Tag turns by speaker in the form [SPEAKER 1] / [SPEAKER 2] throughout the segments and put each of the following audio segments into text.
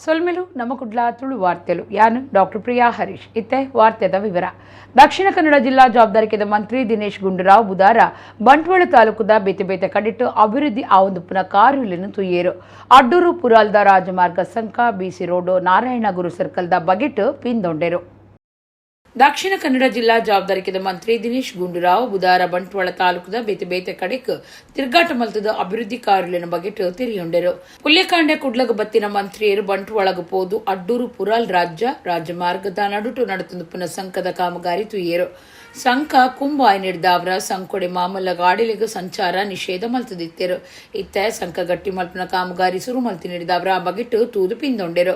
[SPEAKER 1] ಸೊಲ್ಮೆಲು. ನಮ್ಮ ಕುಡ್ಲ ತುಳು ವಾರ್ತೆಲು. ಯಾನು ಡಾಕ್ಟರ್ ಪ್ರಿಯಾ ಹರೀಶ್. ಇತ್ತೆ ವಾರ್ತೆದ ವಿವರ. ದಕ್ಷಿಣ ಕನ್ನಡ ಜಿಲ್ಲಾ ಜವಾಬ್ದಾರಿಕೆದ ಮಂತ್ರಿ ದಿನೇಶ್ ಗುಂಡೂರಾವ್ ಬುಧಾರ ಬಂಟ್ವಾಳ ತಾಲೂಕುದ ಬೇತೆ ಬೇತೆ ಕಡಿಟ್ಟು ಅಭಿವೃದ್ಧಿ ಆವೊಂದುಪ್ಪುನ ಕಾರ್ಯಲೆನ್ ತೂಯೆರು. ಅಡ್ಡೂರು ಪುರಾಲ್ದ ರಾಜಮಾರ್ಗ ಸಂಕ, ಬಿಸಿ ರೋಡ್, ನಾರಾಯಣ ಗುರು ಸರ್ಕಲ್ದ ಬಗೆಟ್ ಪಿಂದೊಂಡೆರು. ದಕ್ಷಿಣ ಕನ್ನಡ ಜಿಲ್ಲಾ ಜವಾಬ್ದಾರಿಕೆದ ಮಂತ್ರಿ ದಿನೇಶ್ ಗುಂಡೂರಾವ್ ಬುಧಾರ ಬಂಟ್ವಾಳ ತಾಲೂಕುದ ಬೇತೆ ಬೇತೆ ಕಡೆಕ್ ತಿರ್ಗಾಟ ಮಲ್ತದ ಅಭಿವೃದ್ಧಿ ಕಾರ್ಯಲೆನ ಬಗೆಟ್ ತೆರಿಯೊಂಡೆರು. ಪುಲ್ಯಕಾಂಡೆ ಕುಡ್ಲಗ ಬತ್ತಿನ ಮಂತ್ರಿಯರು ಬಂಟ್ವಾಳಗ ಪೋದು ಅಡ್ಡೂರು ಪುರಾಲ್ ರಾಜ್ಯ ರಾಜಮಾರ್ಗದ ನಡುಟು ನಡತೊಂದುಪ್ಪುನ ಸಂಕದ ಕಾಮಗಾರಿ ತೂಯೆರು. ಸಂಕ ಕುಂಬ ಆಯ್ನೆಡ್ದಾವರ ಸಂಕೊಡೆ ಮಾಮಲ್ಲ ಗಾಡಿಲೆಗ್ ಸಂಚಾರ ನಿಷೇಧ ಮಲ್ತದಿತ್ತೆರು. ಇತ್ತೆ ಸಂಕ ಗಟ್ಟಿ ಮಲ್ಪುನ ಕಾಮಗಾರಿ ಸುರು ಮಲ್ತಿನೆಡ್ದಾವರ ಆ ಬಗೆಟ್ ತೂದು ಪಿಂದೊಂಡೆರು.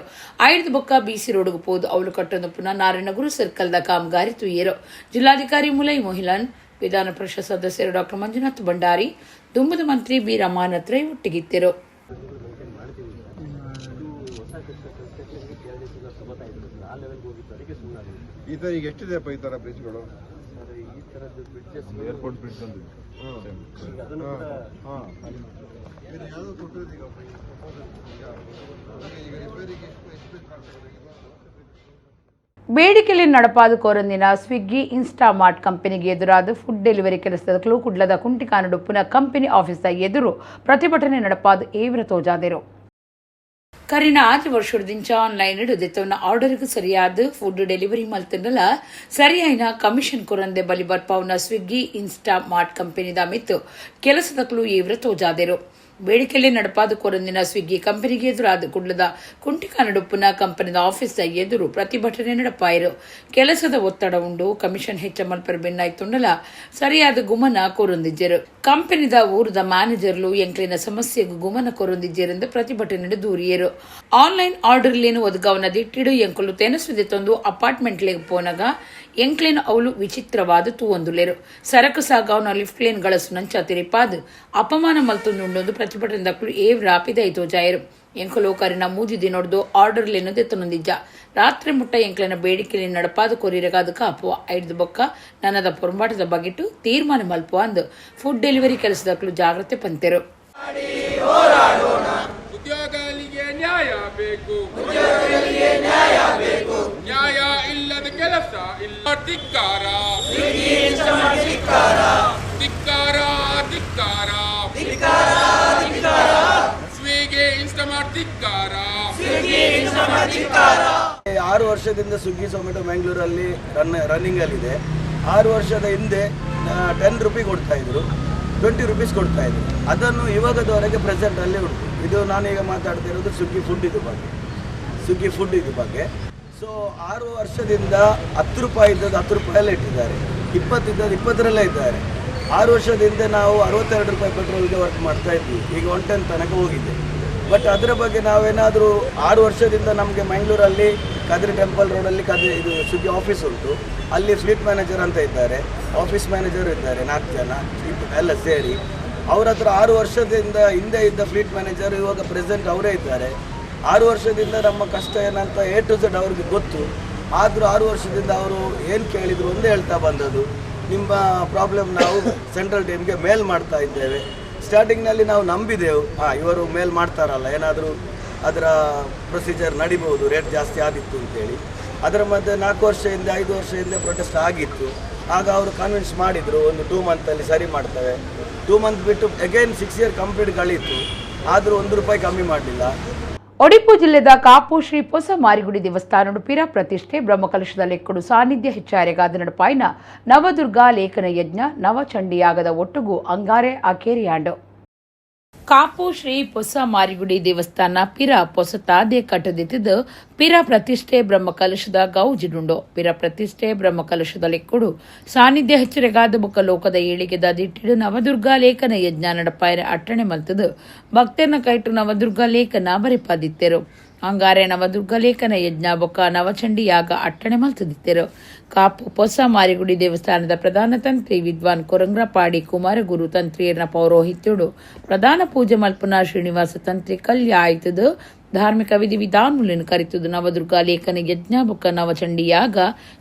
[SPEAKER 1] ಐಡ್ದ್ ಬೊಕ್ಕ ಬಿಸಿ ರೋಡ್ಗ್ ಪೋದು ಅವ್ಲು ಕಟ್ಟೊಂದುಪ್ಪುನ ನಾರಾಯಣಗುರು ಸರ್ಕಲ್ದ ಕಾಮಗಾರಿ ತೂಯೆರು. ಜಿಲ್ಲಾಧಿಕಾರಿ ಮುಲೈ ಮೊಹಿಲನ್, ವಿಧಾನ ಪರಿಷತ್ ಸದಸ್ಯರು ಡಾಕ್ಟರ್ ಮಂಜುನಾಥ್ ಭಂಡಾರಿ, ದುಂಬುದ ಮಂತ್ರಿ ಬಿ ರಮಾನಾಥ್ ರೈ ಒಟ್ಟಿಗಿತ್ತೆರು.
[SPEAKER 2] ಮೇಂಟೈನ್ ಮಾಡ್ತೀವಿ. ಇದು ಹೊಸ ಕನ್ಸ್ಟ್ರಕ್ಷನ್ಗೆ K R D C ತಗೋತಾ ಇದ್ರು ಸರ್. ಆ ಲೆವೆಲ್ಗೆ ಹೋಗಿತ್ತು, ಅದಕ್ಕೆ ಸುಮ್ಮನೆ.
[SPEAKER 3] ಈ ತರ ಈಗ ಎಷ್ಟಿದೆಪ್ಪ ಈ ತರ ಬ್ರಿಡ್ಜ್ಗಳು?
[SPEAKER 2] ಸರ್, ಈ ಥರದ್ದು bridges
[SPEAKER 4] airport bridge ಒಂದು.
[SPEAKER 2] ಈಗ ಅದನ್ನು ಕೂಡ
[SPEAKER 3] ಇದು ಯಾವುದು ಕೊಟ್ಟಿರೋದು ಈಗ? ಈಗ ಈಗ ರಿಪೇರಿಗೆ ಎಷ್ಟು ಎಷ್ಟು ಮಾಡ್ತಾರೆ?
[SPEAKER 1] ಬೇಡಿಕೆಯಲ್ಲಿ ನಡಪಾದ ಕೋರಂದಿನ ಸ್ವಿಗ್ಗಿ ಇನ್ಸ್ಟಾಮಾರ್ಟ್ ಕಂಪನಿಗೆ ಎದುರಾದ ಫುಡ್ ಡೆಲಿವರಿ ಕೆಲಸದ ಕುಡ್ಲದ ಕುಂಟಿಕಾನಡುಪ್ಪುನ ಕಂಪನಿ ಆಫೀಸ್ದ ಎದುರು ಪ್ರತಿಭಟನೆ ನಡಪಾದ ಏವ್ರ ತೋಜಾದೆರು. ಕರಿನ ಆಜಿ ವರ್ಷದಿಂಚ ಆನ್ಲೈನ್ ದೆತ್ತವನ ಆರ್ಡರ್ಗೆ ಸರಿಯಾದ ಫುಡ್ ಡೆಲಿವರಿ ಮಲ್ತಂಡಲ ಸರಿಯಾಯಿನ ಕಮಿಷನ್ ಕೊರಂದೆ ಬಲಿ ಬರ್ಪಾವುನ ಸ್ವಿಗ್ಗಿ ಇನ್ಸ್ಟಾ ಮಾರ್ಟ್ ಕಂಪನಿದ ಮಿತ್ತು ಕೆಲಸದಕ್ಲು ಏವ್ರ ತೋಜಾದೆರು. ಬೇಡಿಕೆಯಲ್ಲಿ ನಡಪಾದ ಕೊರಂದಿನ ಸ್ವಿಗ್ಗಿ ಕಂಪನಿಗೆ ಎದುರಾದ ಕುಡ್ಲದ ಕುಂಟಿಕಾನಡುಪ್ಪುನ ಕಂಪನಿದ ಆಫೀಸ್ ಎದುರು ಪ್ರತಿಭಟನೆ ನಡಪಾಯರು. ಕೆಲಸದ ಒತ್ತಡ ಉಂಡು, ಕಮಿಷನ್ ಹೆಚ್ಚ ಮಲ್ಪರ ಬೆನ್ನಾಯ್ತುಂಡಲ ಸರಿಯಾದ ಗುಮನ ಕೋರೊಂದಿಜ್ಜೆರು. ಕಂಪನಿದ ಊರದ ಮ್ಯಾನೇಜರ್ಲು ಎಂಕ್ಲಿನ ಸಮಸ್ಯೆಗೆ ಗುಮನ ಕೋರೊಂದಿಜ್ಜೆರೆಂದು ಪ್ರತಿಭಟನೆ ದೂರಿಯರು. ಆನ್ಲೈನ್ ಆರ್ಡರ್ಲೇನು ಒದಗವನ ದಿಟ್ಟಿಡು ಎಂಕುಲು ತೆನಸುದೆ ತಂದು ಅಪಾರ್ಟ್ಮೆಂಟ್ಲೆಗ್ ಪೋನಗ ಎಂಕ್ಲೇನು ಅವಳು ವಿಚಿತ್ರವಾದ ತೂವೊಂದುಲೇರು. ಸರಕು ಸಾಗವನ ಲಿಫ್ಟ್ ಲೇನ್ ಗಳಸುನಂಚ ತಿರಿಪಾದ್ ಅಪಮಾನ ಮಲ್ತೊಂದುಂಡೊಂದು ಪ್ರತಿಭಟನೆ ದಕ್ಕಲು ಏವ್ ರಾಪಿದೈತೋ ಜಾಯರು. ಎಂಕುಲು ಕರಿನ ಮೂಜಿ ದಿನೊಡ್ದು ಆರ್ಡರ್ ಲೇನು ದೆತ್ತೊಂದಿಜ್ಜ. ರಾತ್ರಿ ಮುಟ್ಟ ಎಂಕ್ಲೆನ ಬೇಡಿಕೆಲಿ ನಡಪಾದ ಕೊರಿರಗಾದ ಕಾಪುವ. ಐಡ್ದು ಬೊಕ್ಕ ನನ್ನದ ಪೊರಂಬಾಟದ ಬಗೆಟು ತೀರ್ಮಾನ ಮಲ್ಪುವ ಅಂದು ಫುಡ್ ಡೆಲಿವರಿ ಕೆಲಸದಕ್ಕಲು ಜಾಗ್ರತೆ ಪಂತೆರು.
[SPEAKER 5] ಉದ್ಯೋಗಿಗಳಿಗೆ ನ್ಯಾಯ ಬೇಕು, ನ್ಯಾಯ ಇಲ್ಲದ ಕೆಲಸ ಇಲ್ಲ. ಧಿಕ್ಕಾರ, ಧಿಕ್ಕಾರ, ಧಿಕ್ಕಾರ! ಸ್ವಿಗಿ ಇನ್ಸ್ಟಾಮಾರ್ಟ್ ಧಿಕ್ಕಾರ!
[SPEAKER 6] 6 ವರ್ಷದಿಂದ ಸ್ವಿಗ್ಗಿ, ಝೊಮ್ಯಾಟೊ ಮ್ಯಾಂಗ್ಳೂರಲ್ಲಿ ರನ್ನಿಂಗಲ್ಲಿದೆ. 6 ವರ್ಷದ ಹಿಂದೆ 10 ರುಪಿ ಕೊಡ್ತಾ ಇದ್ರು, 20 ರುಪೀಸ್ ಕೊಡ್ತಾ ಇದ್ರು. ಅದನ್ನು ಇವಾಗದವರೆಗೆ ಪ್ರೆಸೆಂಟಲ್ಲಿ ಉಂಟು. ಇದು ನಾನೀಗ ಮಾತಾಡ್ತಿರೋದು ಸ್ವಿಗ್ಗಿ ಫುಡ್ ಇದು ಬಗ್ಗೆ, ಸ್ವಿಗ್ಗಿ ಫುಡ್ ಇದು ಬಗ್ಗೆ. ಸೊ 6 ವರ್ಷದಿಂದ 10 ರೂಪಾಯಿ ಇದ್ದದ್ದು 10 ರೂಪಾಯಲ್ಲೇ ಇಟ್ಟಿದ್ದಾರೆ, 20 ಇದ್ದದ್ದು 20ರಲ್ಲೇ ಇದ್ದಾರೆ. 6 ವರ್ಷದ ಹಿಂದೆ ನಾವು 62 ರೂಪಾಯಿ ಪೆಟ್ರೋಲ್ಗೆ ವರ್ಕ್ ಮಾಡ್ತಾ ಇದ್ವಿ. ಈಗ 110 ತನಕ ಹೋಗಿದೆ. ಬಟ್ ಅದರ ಬಗ್ಗೆ ನಾವೇನಾದರೂ 6 ವರ್ಷದಿಂದ ನಮಗೆ ಮಂಗಳೂರಲ್ಲಿ ಕದ್ರಿ ಟೆಂಪಲ್ ರೋಡಲ್ಲಿ ಕದ್ರಿ ಇದು ಸ್ವಿಗ್ಗಿ ಆಫೀಸ್ ಉಂಟು. ಅಲ್ಲಿ ಫ್ಲೀಟ್ ಮ್ಯಾನೇಜರ್ ಅಂತ ಇದ್ದಾರೆ, ಆಫೀಸ್ ಮ್ಯಾನೇಜರ್ ಇದ್ದಾರೆ, ನಾಲ್ಕು ಜನ ಎಲ್ಲ ಸೇರಿ. ಅವ್ರ ಹತ್ರ 6 ವರ್ಷದಿಂದ ಹಿಂದೆ ಇದ್ದ ಫ್ಲೀಟ್ ಮ್ಯಾನೇಜರ್ ಇವಾಗ ಪ್ರೆಸೆಂಟ್ ಅವರೇ ಇದ್ದಾರೆ. 6 ವರ್ಷದಿಂದ ನಮ್ಮ ಕಷ್ಟ ಏನಂತ A to Z ಅವ್ರಿಗೆ ಗೊತ್ತು. ಆದರೂ 6 ವರ್ಷದಿಂದ ಅವರು ಏನು ಕೇಳಿದ್ರು ಒಂದೇ ಹೇಳ್ತಾ ಬಂದದ್ದು, ನಿಮ್ಮ ಪ್ರಾಬ್ಲಮ್ ನಾವು ಸೆಂಟ್ರಲ್ ಟೀಮ್ಗೆ ಮೇಲ್ ಮಾಡ್ತಾ ಇದ್ದೇವೆ. ಸ್ಟಾರ್ಟಿಂಗ್ನಲ್ಲಿ ನಾವು ನಂಬಿದೆವು, ಹಾಂ, ಇವರು ಮೇಲ್ ಮಾಡ್ತಾರಲ್ಲ, ಏನಾದರೂ ಅದರ ಪ್ರೊಸೀಜರ್ ನಡಿಬಹುದು, ರೇಟ್ ಜಾಸ್ತಿ ಆದಿತ್ತು ಅಂತೇಳಿ. ಅದರ ಮಧ್ಯೆ 4 ವರ್ಷ ಹಿಂದೆ, 5 ವರ್ಷ ಹಿಂದೆ ಪ್ರೊಟೆಸ್ಟ್ ಆಗಿತ್ತು. ಆಗ ಅವರು ಕನ್ವಿನ್ಸ್ ಮಾಡಿದರು, ಒಂದು 2 ಮಂತಲ್ಲಿ ಸರಿ ಮಾಡ್ತೇವೆ. 2 ಮಂತ್ ಬಿಟ್ಟು again 6 year complete ಕಳೀತು. ಆದರೂ 1 ರೂಪಾಯಿ ಕಮ್ಮಿ ಮಾಡಲಿಲ್ಲ.
[SPEAKER 1] ಒಡಿಪು ಜಿಲ್ಲೆದ ಕಾಪು ಶ್ರೀ ಪೊಸ ಮಾರಿಗುಡಿ ದೇವಸ್ಥಾನಡು ಪಿರ ಪ್ರತಿಷ್ಠೆ ಬ್ರಹ್ಮಕಲಶದ ಲೆಕ್ಕಡು ಸಾನ್ನಿಧ್ಯ ಹೆಚ್ಚಾರೆಗಾದ ನಡಪಾಯಿನ ನವದುರ್ಗಾ ಲೇಖನ ಯಜ್ಞ ನವಚಂಡಿಯಾಗದ ಒಟ್ಟುಗು ಅಂಗಾರೆ ಅಕೇರಿಯಾಂಡು. ಕಾಪು ಶ್ರೀ ಪೊಸ ಮಾರಿಗುಡಿ ದೇವಸ್ಥಾನ ಪಿರ ಪೊಸತಾದೆ ಕಟ್ಟದಿತ್ತಿದ್ದು ಪಿರ ಪ್ರತಿಷ್ಠೆ ಬ್ರಹ್ಮಕಲಶದ ಗೌಜಿಡುಂಡು. ಪಿರ ಪ್ರತಿಷ್ಠೆ ಬ್ರಹ್ಮಕಲಶದ ಲೆಕ್ಕುಡು ಸಾನ್ನಿಧ್ಯ ಹೆಚ್ಚರೆಗಾದ ಬೊಕ್ಕ ಲೋಕದ ಏಳಿಗೆದ ದಿಟ್ಟಿಡು ನವದುರ್ಗಾ ಲೇಖನ ಯಜ್ಞ ನಡಪಾಯರ ಅಟ್ಟಣೆ ಮಲ್ತದು ಭಕ್ತರ್ನ ಕೈಟು ನವದುರ್ಗಾ ಲೇಖನ ಬರೆಪಾದಿತ್ತೆರು. ಅಂಗಾರೆ ನವದುರ್ಗಾ ಲೇಖನ ಯಜ್ಞ ಬೊಕ್ಕ ನವಚಂಡಿ ಯಾಗ ಅಟ್ಟಣೆ ಮಲ್ತದಿತ್ತೆರು. ಕಾಪು ಪೊಸ ಮಾರಿಗುಡಿ ದೇವಸ್ಥಾನದ ಪ್ರಧಾನ ತಂತ್ರಿ ವಿದ್ವಾನ್ ಕೊರಂಗ್ರಪಾಡಿ ಕುಮಾರಗುರು ತಂತ್ರಿಯರ್ನ ಪೌರೋಹಿತ್ಯುಡು ಪ್ರಧಾನ ಪೂಜೆ ಮಲ್ಪುನ ಶ್ರೀನಿವಾಸ ತಂತ್ರಿ ಕಲ್ಯ ಆಯ್ತದು ಧಾರ್ಮಿಕ ವಿಧಿವಿಧಾನಗಳನ್ನು ಕರಿತುದು ನವದುರ್ಗಾ ಲೇಖನ ಯಜ್ಞ ಬೊಕ್ಕ ನವಚಂಡಿ ಯಾಗ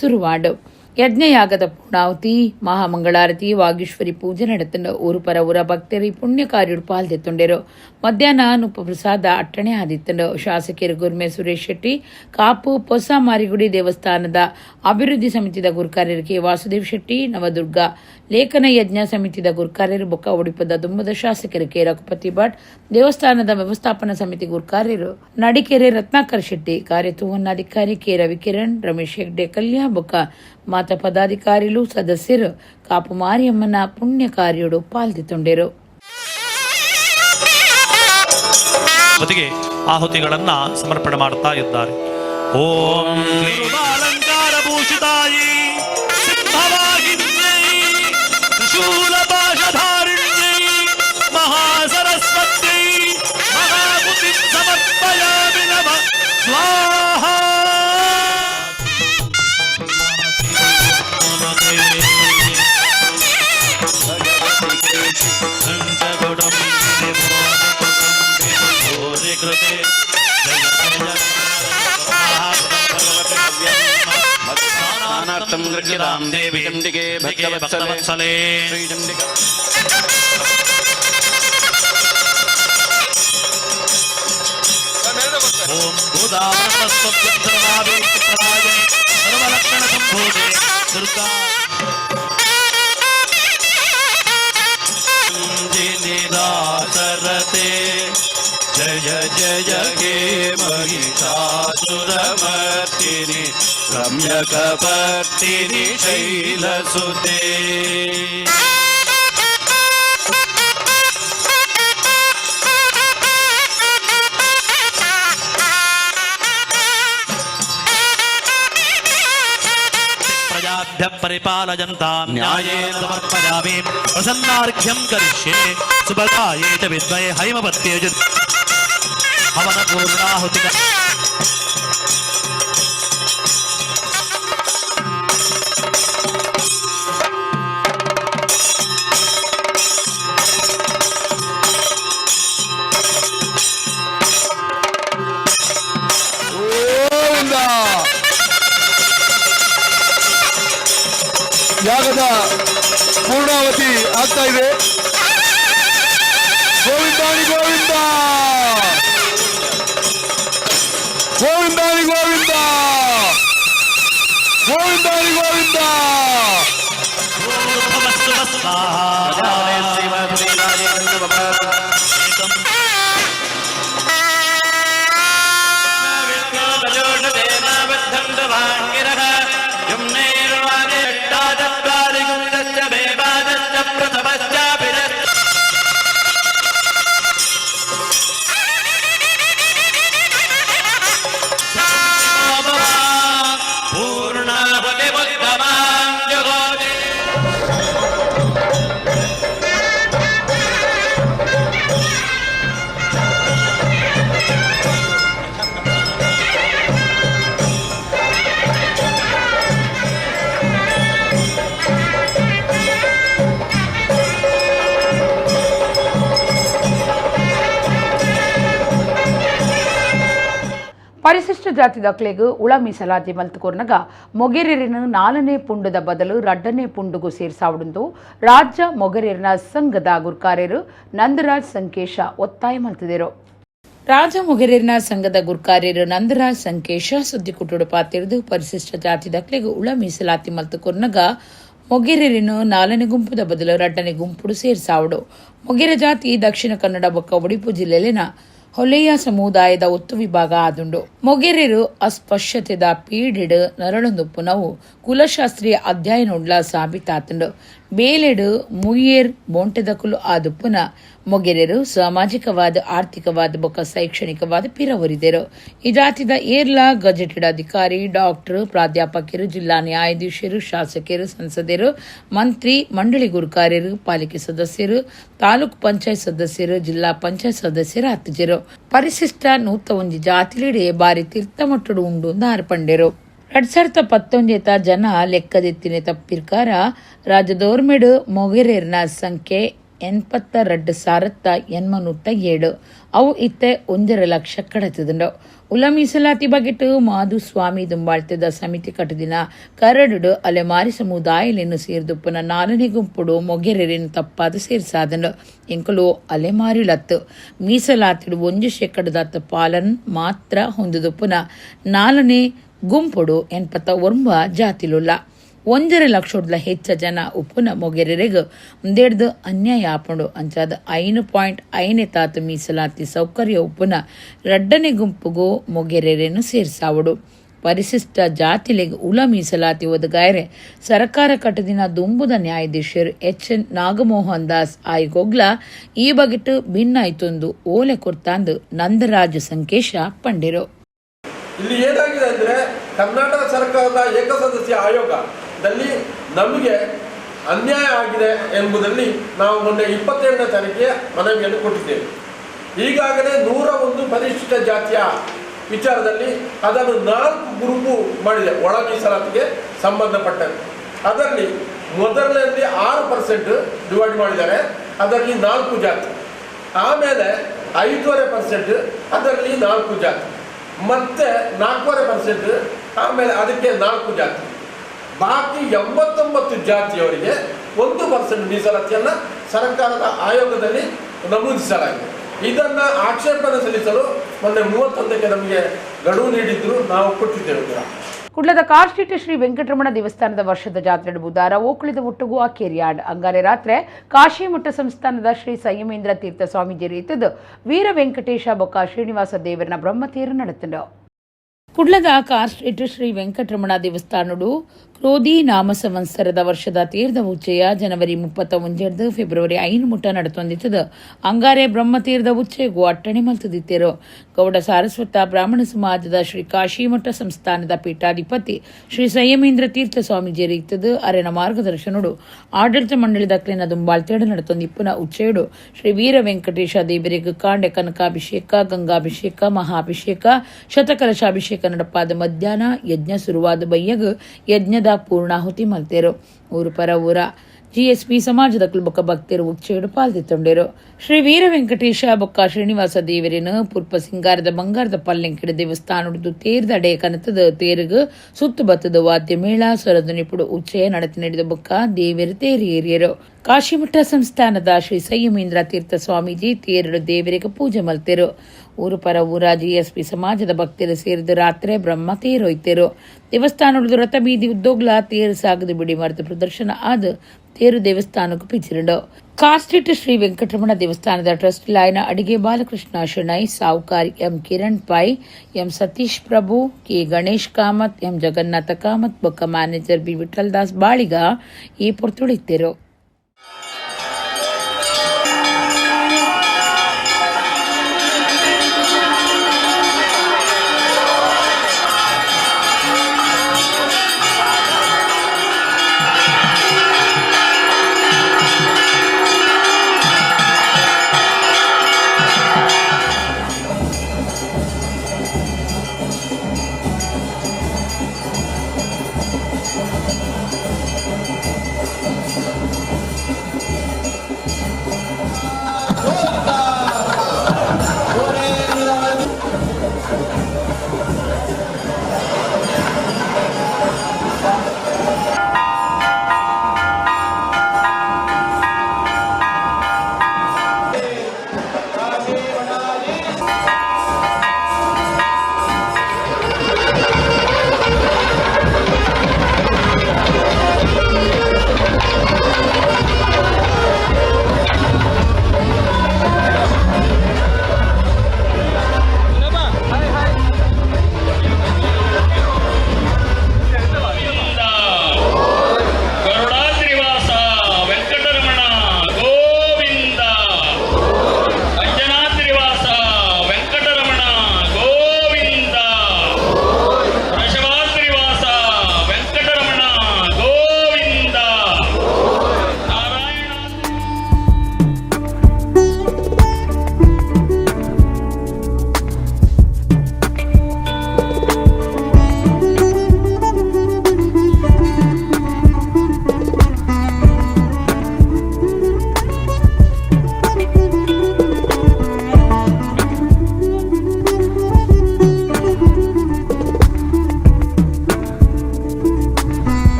[SPEAKER 1] ಸುರುವಾಡು. ಯಜ್ಞಯಾಗದ ಪೂರ್ಣಾಹುತಿ, ಮಹಾಮಂಗಳಾರತಿ, ವಾಗೀಶ್ವರಿ ಪೂಜೆ ನಡೆತುಂಡು. ಊರು ಪರ ಊರ ಭಕ್ತರು ಪುಣ್ಯ ಕಾರ್ಯಡು ಪಾಲ್ದೆತ್ತುಂಡೆರು. ಮಧ್ಯಾಹ್ನ ನುಪ್ಪ ಪ್ರಸಾದ ಅಟ್ಟಣೆ ಆದಿತ್ತುಂಡು. ಶಾಸಕರು ಗುರ್ಮೆ ಸುರೇಶ್ ಶೆಟ್ಟಿ, ಕಾಪು ಹೊಸ ಮಾರಿಗುಡಿ ದೇವಸ್ಥಾನದ ಅಭಿವೃದ್ಧಿ ಸಮಿತಿದ ಗುರ್ಕಾರ್ಯರು ಕೆ ವಾಸುದೇವ್ ಶೆಟ್ಟಿ, ನವದುರ್ಗ ಲೇಖನ ಯಜ್ಞ ಸಮಿತಿದ ಗುರ್ಕಾರ್ಯರು ಬೊಕ್ಕ ಒಡಿಪದ ದುಮ್ಮದ ಶಾಸಕರು ಕೆ ರಘುಪತಿ ಭಟ್, ದೇವಸ್ಥಾನದ ವ್ಯವಸ್ಥಾಪನಾ ಸಮಿತಿ ಗುರ್ಕಾರ್ಯರು ನಡಿಕೆರೆ ರತ್ನಾಕರ್ ಶೆಟ್ಟಿ, ಕಾರ್ಯತೂವನ್ನಾಧಿಕಾರಿ ಕೆ ರವಿಕಿರಣ್, ರಮೇಶ್ ಹೆಗ್ಡೆ ಕಲ್ಯಾ ಬೊಕ್ಕ ಮಾತ ಪದಾಧಿಕಾರಿಲು ಸದಸ್ಯರು ಕಾಪು ಮಾರಿಯಮ್ಮನ ಪುಣ್ಯ ಕಾರ್ಯಡು ಪಾಲ್ದಿತ್ತುಂಡೆರು.
[SPEAKER 4] ಜೊತೆಗೆ ಆಹುತಿಗಳನ್ನ ಸಮರ್ಪಣೆ ಮಾಡ್ತಾ ಇದ್ದಾರೆ. ಓಂ ಅಲಂಕಾರ ಭೂಷಿತಾಯಿ ಸಿಂಹವಾಹಿನ್ಯೈ ತ್ರಿಶೂಲ ಪಾಶಧಾರಿಣ್ಯೈ ಮಹಾಸರಸ್ವತ್ಯೈ ಮಹಾಬುದ್ಧಿಂ ಸಮರ್ಪಯಾಮಿ ನಮಃ ಸ್ವಾಹಾ.
[SPEAKER 7] ಸ್ನಾನಾರ್ಥಂ ಗೃಹ್ಯತಾಂ ದೇವಿ ಚಂಡಿಕೆ ಭಕ್ತವತ್ಸಲೆ ಶ್ರೀಚಂಡಿಕಾ.
[SPEAKER 4] ಓಂ ಭೂದಾವೃತಸ್ವಭ್ಯಂತರನಾವೇಕ್ಷಿಪ್ರಾಯಣೆ ಸರ್ವಲಕ್ಷಣ ಸಂಭೂತೆ ದುರ್ಗಾ
[SPEAKER 7] ದಾಸರತೆ ಜಯ ಜಯ ಹೇ ಮಹಿಷಾಸುರಮರ್ದಿನಿ ರಮ್ಯಕಪರ್ದಿನಿ ಶೈಲಸುತೆ.
[SPEAKER 4] ಪ್ರಜಾಭ್ಯ ಪರಿಪಾಲಯಂತಾಂ ನ್ಯಾಯೇನ ಸಮರ್ಪಯಾಮಿ. ಪ್ರಸನ್ನಾರ್ಘ್ಯಂ ಕರಿಷ್ಯೆ. ಸುಭಗಾಯೇ ಚ ವಿದ್ಮಹೇ ಹೈಮವತ್ಯೇ ಚ ಹವನ ಪೂರ್ಣಾಹುತಿ.
[SPEAKER 3] ಗೋವಿಂದ! ಯಾಗದ ಪೂರ್ಣಾವತಿ ಆಗ್ತಾ ಇದೆ. ಗೋವಿಂದಾನಿ ಗೋವಿಂದ, ಗೋವಿಂದಾನಿ ಗೋವಿಂದ, ಗೋವಿಂದಾನಿ ಗೋವಿಂದ.
[SPEAKER 1] ಪರಿಶಿಷ್ಟ ಜಾತಿದಕ್ಲೆಗ್ ಉಳ ಮೀಸಲಾತಿ ಮಲ್ತುಕೊರ್ನಗ ಮೊಗೆರೆರಿನ ನಾಲ್ನೇ ಪುಂಡದ ಬದಲು ರಡ್ಡನೇ ಪುಂಡುಗು ಸೇರ್ಸಾವುಡುಂದು ರಾಜ್ಯ ಮೊಗರೇರಿನ ಸಂಘದ ಗುರ್ಕಾರ್ಯರು ನಂದರಾಜ್ ಸಂಕೇಶ ಒತ್ತಾಯ ಮಲ್ತಿದರು. ರಾಜ ಮೊಗೆರೇರಿನ ಸಂಘದ ಗುರ್ಕಾರ್ಯರು ನಂದರಾಜ್ ಸಂಕೇಶ ಸುದ್ದಿಕುಟುಡು ಪಾತಿರಿದು, ಪರಿಶಿಷ್ಟ ಜಾತಿದಕ್ಲೆಗ್ ಉಳ ಮೀಸಲಾತಿ ಮಲ್ತುಕೊರ್ನಗ ಮೊಗೆರೆರಿನು ನಾಲ್ನೇ ಗುಂಪುದ ಬದಲು ರಡ್ಡನೇ ಗುಂಪುಡು ಸೇರ್ಸಾವುಡು. ಮೊಗೆರ ಜಾತಿ ದಕ್ಷಿಣ ಕನ್ನಡ ಬೊಕ್ಕ ಒಡಿಪು ಜಿಲ್ಲೆಲಿನ ಹೊಲೆಯ ಸಮುದಾಯದ ಒತ್ತು ವಿಭಾಗ ಆದುಂಡು. ಮೊಗೆರೆರು ಅಸ್ಪೃಶ್ಯತೆದ ಪೀಡಿಡ್ ನರಳೊಂದುಪ್ಪುನವು ಕುಲಶಾಸ್ತ್ರೀಯ ಅಧ್ಯಯನೊಡ್ಲ ಸಾಬೀತಾತುಂಡು. ಬೇಲೆಡು ಮುಯ್ಯೇರ್ ಬೋಂಟೆದಕುಲು ಆದುಪ್ಪುನ ಮೊಗೆರೆರು ಸಾಮಾಜಿಕವಾದ, ಆರ್ಥಿಕವಾದ ಬೊಕ್ಕ ಶೈಕ್ಷಣಿಕವಾದ ಪಿರವರಿದೆರು. ಈ ಜಾತಿದ ಏರ್ಲಾ ಗಜೆಟೆಡ್ ಅಧಿಕಾರಿ, ಡಾಕ್ಟರ್, ಪ್ರಾಧ್ಯಾಪಕರು, ಜಿಲ್ಲಾ ನ್ಯಾಯಾಧೀಶರು, ಶಾಸಕರು, ಸಂಸದರು, ಮಂತ್ರಿ, ಮಂಡಳಿ ಗುರುಕಾರ್ಯರು, ಪಾಲಿಕೆ ಸದಸ್ಯರು, ತಾಲೂಕು ಪಂಚಾಯತ್ ಸದಸ್ಯರು, ಜಿಲ್ಲಾ ಪಂಚಾಯತ್ ಸದಸ್ಯರು ಆತುಜೆರು. ಪರಿಶಿಷ್ಟ ನೂತ ಒಂಜಿ ಜಾತಿಲಿಡೆ ಬಾರಿ ತಿರ್ತಮಟ್ಟುಡು ಉಂಡು ಆರ್ಪಂಡೆರು. 2019 ಜನ ಲೆಕ್ಕದೆತ್ತಿನ ತಪ್ಪಿರ್ಕಾರ ರಾಜ್ಯದೋರ್ಮೆಡು ಮೊಗೆರೇರ್ನ ಸಂಖ್ಯೆ 82,807 ಅವು ಇತ್ತೆ 1.5 ಲಕ್ಷ ಕಡತದುಂಡು. ಉಲ ಮೀಸಲಾತಿ ಬಗೆಟ್ ಮಾಧುಸ್ವಾಮಿ ದುಂಬಾಳ್ತದ ಸಮಿತಿ ಕಟ್ಟದಿನ ಕರಡುಡು ಅಲೆಮಾರಿ ಸಮುದಾಯಲೆನ್ನು ಸೇರ್ದುಪ್ಪುನ 4ನೇ ಗುಂಪುಡು ಮೊಗೆರೆರೆನ್ ತಪ್ಪಾದ ಸೇರ್ಸಾದಂಡು. ಎಂಕುಲು ಅಲೆಮಾರಿಲತ್ತು ಮೀಸಲಾತಿಡು 1% ಪಾಲನ್ ಮಾತ್ರ ಹೊಂದುದುಪ್ಪುನ 4ನೇ ಗುಂಪುಡು 89 ಜಾತಿಲುಲ್ಲ. 1.5 ಲಕ್ಷದ ಹೆಚ್ಚ ಜನ ಉಪ್ಪುನ ಮೊಗೆರೆರೆಗ್ ಉಂದೆಡ್ದು ಅನ್ಯಾಯ ಆಪುಂಡು. ಅಂಚಾದ 5.5 ತಾತು ಮೀಸಲಾತಿ ಸೌಕರ್ಯ ಉಪ್ಪುನ 2ನೇ ಗುಂಪುಗು ಮೊಗೆರೆರೆನು ಸೇರ್ಸಾವಡು. ಪರಿಶಿಷ್ಟ ಜಾತಿಲೆಗ್ ಉಲ ಮೀಸಲಾತಿ ಒದಗಾಯರೆ ಸರ್ಕಾರ ಕಟ್ಟದಿನ ದುಂಬುದ ನ್ಯಾಯಾಧೀಶರು ಎಚ್.ಎನ್. ನಾಗಮೋಹನ್ ದಾಸ್ ಆಯ್ಗೋಗ್ಲ ಈ ಬಗೆಟ್ ಭಿನ್ನಾಯ್ತೊಂದು ಓಲೆ ಕೊರ್ತಾಂದು ನಂದರಾಜ್ ಸಂಕೇಶ ಪಂಡಿರು.
[SPEAKER 8] ಇಲ್ಲಿ ಏನಾಗಿದೆ ಅಂದರೆ ಕರ್ನಾಟಕ ಸರ್ಕಾರದ ಏಕಸದಸ್ಯ ಆಯೋಗದಲ್ಲಿ ನಮಗೆ ಅನ್ಯಾಯ ಆಗಿದೆ ಎಂಬುದರಲ್ಲಿ ನಾವು ಮೊನ್ನೆ 27ನೇ ತಾರೀಕಿಗೆ ಮನವಿಯನ್ನು ಕೊಟ್ಟಿದ್ದೇವೆ. ಈಗಾಗಲೇ 101 ಪರಿಶಿಷ್ಟ ಜಾತಿಯ ವಿಚಾರದಲ್ಲಿ ಅದನ್ನು 4 ಗ್ರೂಪು ಮಾಡಿದೆ ಒಳ ಮೀಸಲಾತಿಗೆ ಸಂಬಂಧಪಟ್ಟಂತೆ. ಅದರಲ್ಲಿ ಮೊದಲನೆಯಲ್ಲಿ 6% ಡಿವೈಡ್ ಮಾಡಿದ್ದಾರೆ, ಅದರಲ್ಲಿ 4 ಜಾತಿ. ಆಮೇಲೆ 5.5% ಅದರಲ್ಲಿ 4 ಜಾತಿ, ಮತ್ತೆ 4.5% ಆಮೇಲೆ ಅದಕ್ಕೆ 4 ಜಾತಿ. ಬಾಕಿ 89 ಜಾತಿಯವರಿಗೆ 1% ಮೀಸಲಾತಿಯನ್ನು ಸರ್ಕಾರದ ಆಯೋಗದಲ್ಲಿ ನಮೂದಿಸಲಾಗಿದೆ. ಇದನ್ನು ಆಕ್ಷೇಪಣೆ ಸಲ್ಲಿಸಲು ಮೊನ್ನೆ 31ಕ್ಕೆ ನಮಗೆ ಗಡುವು ನೀಡಿದ್ರು, ನಾವು ಕೊಟ್ಟಿದ್ದೇವೆ ಕೂಡ.
[SPEAKER 1] ಕುಡ್ಲದ ಕಾರ್ ಸ್ಟ್ರೀಟ್ ಶ್ರೀ ವೆಂಕಟರಮಣ ದೇವಸ್ಥಾನದ ವರ್ಷದ ಜಾತ್ರೆ ಬುಧಾರ ಓಕುಳಿದ ಒಟ್ಟುಗು ಅಕೇರಿಯಾಡ್. ಅಂಗಾರೆ ರಾತ್ರಿ ಕಾಶಿಮಠ ಸಂಸ್ಥಾನದ ಶ್ರೀ ಸಂಯಮೇಂದ್ರ ತೀರ್ಥ ಸ್ವಾಮೀಜಿ ರೀತದ್ದು ವೀರ ವೆಂಕಟೇಶ ಬೊಕ್ಕ ಶ್ರೀನಿವಾಸ ದೇವರನ ಬ್ರಹ್ಮತೇರು ನಡೆತಂಡು. ಕುಡ್ಲದ ಕಾರ್ ಸ್ಟ್ರೀಟ್ ಶ್ರೀ ವೆಂಕಟರಮಣ ದೇವಸ್ಥಾನಡು ಕ್ರೋಧಿ ನಾಮ ಸಂವತ್ಸರದ ವರ್ಷದ ತೀರ್ಥ ಉಚ್ಚಯ ಜನವರಿ 31 ಫೆಬ್ರವರಿ 5 ಮುಟ್ಟ ನಡೆತೊಂದಿತ್ತದು. ಅಂಗಾರೆ ಬ್ರಹ್ಮತೀರ್ಥ ಉಚ್ಚಯಗೂ ಅಟ್ಟಣೆ ಮಲ್ತದಿತ್ತೇರು. ಗೌಡ ಸಾರಸ್ವತ ಬ್ರಾಹ್ಮಣ ಸಮಾಜದ ಶ್ರೀ ಕಾಶಿಮಠ ಸಂಸ್ಥಾನದ ಪೀಠಾಧಿಪತಿ ಶ್ರೀ ಸಂಯಮೇಂದ್ರ ತೀರ್ಥ ಸ್ವಾಮೀಜಿ ಇತ್ತದು. ಅರೆನ ಮಾರ್ಗದರ್ಶನಡು ಆಡಳಿತ ಮಂಡಳಿದ ಕ್ಲಿನ ದುಂಬಾಳ್ತೇಡು ನಡೆತೊಂದಿಪ್ಪುನ ಉಚ್ಚಯುಡು ಶ್ರೀ ವೀರ ವೆಂಕಟೇಶ ದೇವರಿಗೆ ಕಾಂಡೆ ಕನಕಾಭಿಷೇಕ, ಗಂಗಾಭಿಷೇಕ, ಮಹಾಭಿಷೇಕ, ಶತಕಲಶಾಭಿಷೇಕ ನಡಪಾದ ಮಧ್ಯಾಹ್ನ ಯಜ್ಞ ಶುರುವಾದ ಬಯ್ಯಗ್ ಯಜ್ಞದ ಪೂರ್ಣಾಹುತಿ ಮಲ್ತೇರು. ಊರು ಪರ ಊರ ಜಿಎಸ್ಪಿ ಸಮಾಜದ ಕುಲಬೊಕ್ಕ ಭಕ್ತರು ಉಚ್ಚೆಯಡು ಪಾಲ್ದಿತ್ತೊಂಡೇರು. ಶ್ರೀ ವೀರ ವೆಂಕಟೇಶ ಬೊಕ್ಕ ಶ್ರೀನಿವಾಸ ದೇವರಿನ ಪುರ್ಪ ಸಿಂಗಾರದ ಬಂಗಾರದ ಪಲ್ಲೆಂಕಿಡ ದೇವಸ್ಥಾನದ್ದು ತೇರ್ದಡೆ ಕನತದ ತೇರುಗು ಸುತ್ತು ಬತ್ತದ ವಾದ್ಯ ಮೇಳ ಸೊರದು ನಿಪುಡು ಉಚ್ಚಯ ನಡತಿ ನಡೆದ ಬೊಕ್ಕ ದೇವರು ತೇರು ಏರಿಯರು. ಕಾಶಿಮಠ ಸಂಸ್ಥಾನದ ಶ್ರೀ ಸಂಯಮೇಂದ್ರ ತೀರ್ಥ ಸ್ವಾಮೀಜಿ ತೇರಡು ದೇವರಿಗೆ ಪೂಜೆ ಮಲ್ತೇರು. ಊರು ಪರ ಊರ ಜಿಎಸ್ಪಿ ಸಮಾಜದ ಭಕ್ತರು ಸೇರಿದ ರಾತ್ರಿ ಬ್ರಹ್ಮ ತೇರೊಯ್ತೇರು. ದೇವಸ್ಥಾನದ ರಥ ಬೀದಿ ಉದ್ದೋಗ್ಲ ತೇರು ಸಾಗದು ಬಿಡಿ ಮರದ ಪ್ರದರ್ಶನ ಆದ ತೇರು ದೇವಸ್ಥಾನಕ್ಕೂ ಪಿಚಿರುಂಡು. ಕಾಸ್ಟ್ರೀಟ್ ಶ್ರೀ ವೆಂಕಟರಮಣ ದೇವಸ್ಥಾನದ ಟ್ರಸ್ಟ್ ಲಾಯನ ಅಡಿಗೆ Balakrishna Shenoy, Savukar M Kiran Pai, M Satish Prabhu, K Ganesh Kamath, M Jagannatha Kamath ಬೊಕ್ಕ ಮ್ಯಾನೇಜರ್ ಬಿ ವಿಠಲ್ ದಾಸ್ ಬಾಳಿಗ ಈ ಪೊರ್ತುಳಿತ್ತೇರು.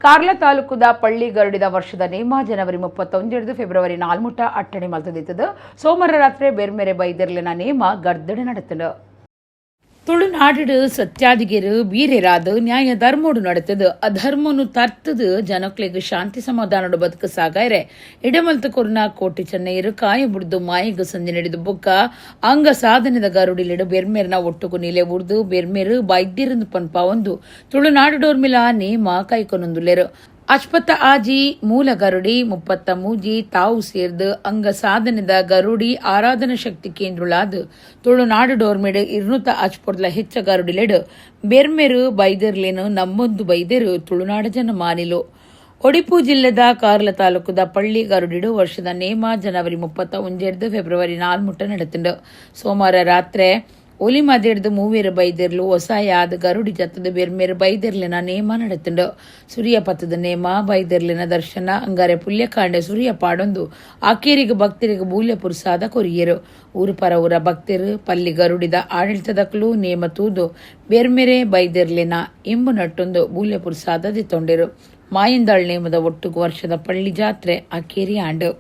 [SPEAKER 1] Karla ತಾಲೂಕುದ ಪಳ್ಳಿ ಗರುಡಿದ ವರ್ಷದ ನೇಮ ಜನವರಿ 31 ಫೆಬ್ರವರಿ 4 ಮುಟ್ಟ ಅಟ್ಟಣೆ ಮಲ್ತದಿತ್ತದು. ಸೋಮವಾರ ರಾತ್ರಿ ಬೆರ್ಮೆರೆ ಬೈದೆರ್ಲಿನ ನೇಮ ಗರ್ದಡೆ ನಡೆತನು. ತುಳುನಾಡು ಸತ್ಯಾದಿಗೆರು ಬೀರೆರಾದ ನ್ಯಾಯ ಧರ್ಮೋಡು ನಡೆತದು ಅಧರ್ಮನು ತರ್ತದು ಜನಕ್ಲೆಗ್ ಶಾಂತಿ ಸಮಾಧಾನಡು ಬದುಕು ಸಾಗಾಯರೆ ಇಡಮಲ್ತ ಕೊರ್ನ ಕೋಟಿ ಚೆನ್ನೈರು ಕಾಯ ಬುಡ್ದು ಮಾಯಗ್ ಸಂಧಿ ನಡೆದು ಬೊಕ್ಕ ಅಂಗ ಸಾಧನೆದ ಗರುಡಿಲಿಡು ಬೆರ್ಮೆರ್ನ ಒಟ್ಟುಗು ನಿಲೆ ಉರ್ದು ಬೆರ್ಮೆರು ಬೈದ್ಯರಂದು ಪನ್ಪ ಒಂದು ತುಳುನಾಡುಡೋರ್ಮಿಲ ನೇಮ ಕೈಕೊನೊಂದುಲ್ಲೆರು. ಅಶ್ಪತ್ತ ಆಜಿ ಮೂಲ ಗರುಡಿ 33 ತಾವು ಸೇರ್ದು ಅಂಗ ಸಾಧನೆದ ಗರುಡಿ ಆರಾಧನಾ ಶಕ್ತಿ ಕೇಂದ್ರಲಾದ ತುಳುನಾಡು ಡೋರ್ಮೆಡು 200 ಅಚ್ಪೊಡ್ಲ ಹೆಚ್ಚ ಗರುಡಿಲೆಡು ಬೆರ್ಮೆರು ಬೈದರ್ಲೇನು ನಮ್ಮೊಂದು ಬೈದೆರು ತುಳುನಾಡು ಜನ ಮಾನಿಲು. ಒಡಿಪು ಜಿಲ್ಲೆದ ಕಾರ್ಲ ತಾಲೂಕುದ ಪಳ್ಳಿ ಗರುಡಿಡು ವರ್ಷದ ನೇಮ ಜನವರಿ 31 ಫೆಬ್ರವರಿ 4 ಮುಟ್ಟ ನಡೆತುಂಡು. ಸೋಮವಾರ ರಾತ್ರಿ ಒಲಿ ಮದೆಡ್ದು ಮೂವೇರು ಬೈದೆರ್ಲು ಒಸಾಯಾದ ಗರುಡಿ ಜತ್ತದ ಬೆರ್ಮೇರು ಬೈದೆರ್ಲಿನ ನೇಮ ನಡೆತುಂಡು. ಸುರಿಯ ಪತ್ತದ ನೇಮ ಬೈದೆರ್ಲಿನ ದರ್ಶನ ಅಂಗಾರೆ ಪುಲ್ಯಕಾಂಡೆ ಸುರಿಯ ಪಾಡೊಂದು ಆಕೇರಿಗೆ ಭಕ್ತರಿಗೆ ಬೂಲ್ಯ ಪುರುಸಾದ ಕೊರಿಯರು. ಊರು ಪರ ಊರ ಭಕ್ತರು ಪಲ್ಲಿ ಗರುಡಿದ ಆಡಳಿತದಕ್ಲು ನೇಮ ತೂದು ಬೆರ್ಮೆರೆ ಬೈದೆರ್ಲಿನ ಇಂಬು ನಟ್ಟೊಂದು ಬೂಲ್ಯ ಪುರುಸಾದ ದಿತ್ತೊಂಡೆರು. ಮಾಯಿಂದಾಳ್ ನೇಮದ ಒಟ್ಟುಗು ವರ್ಷದ ಪಳ್ಳಿ ಜಾತ್ರೆ ಅಕೇರಿ ಆಂಡು.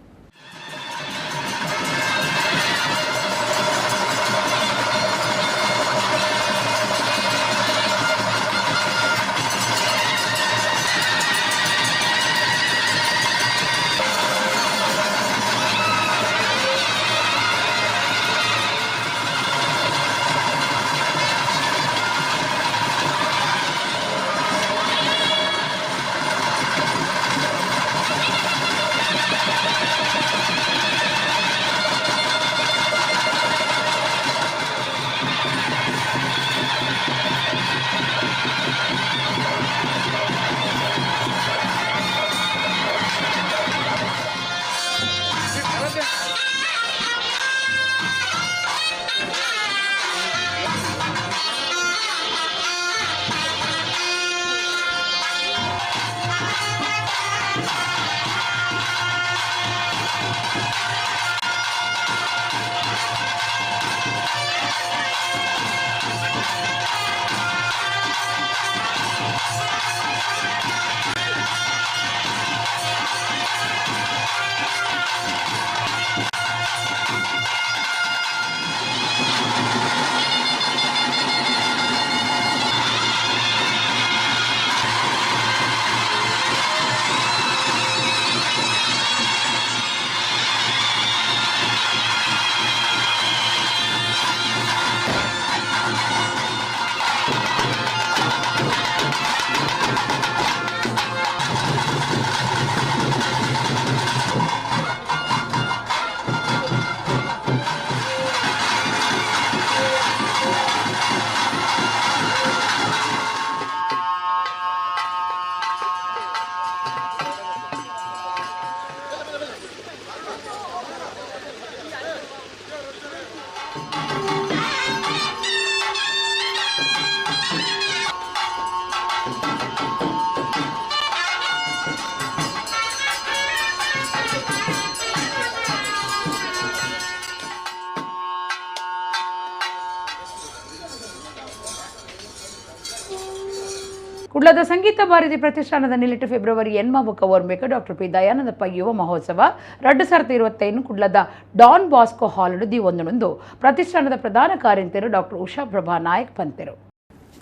[SPEAKER 1] ಕುಡ್ಲದ ಸಂಗೀತ ಭಾರತಿ ಪ್ರತಿಷ್ಠಾನದ ನಿಲಿಟ್ಟು ಫೆಬ್ರವರಿ 8 ಬೊಕ್ಕ ಓರ್ಬೇಕು ಡಾಕ್ಟರ್ ಪಿ ದಯಾನಂದಪ್ಪ ಯುವ ಮಹೋತ್ಸವ 2025 ಕುಡ್ಲದ Don Bosco hall the ಒಂದೊಂದು ಪ್ರತಿಷ್ಠಾನದ ಪ್ರಧಾನ ಕಾರ್ಯಂತೆರು ಡಾಕ್ಟರ್ ಉಷಾ ಪ್ರಭಾ ನಾಯಕ್ ಪಂತೆರು.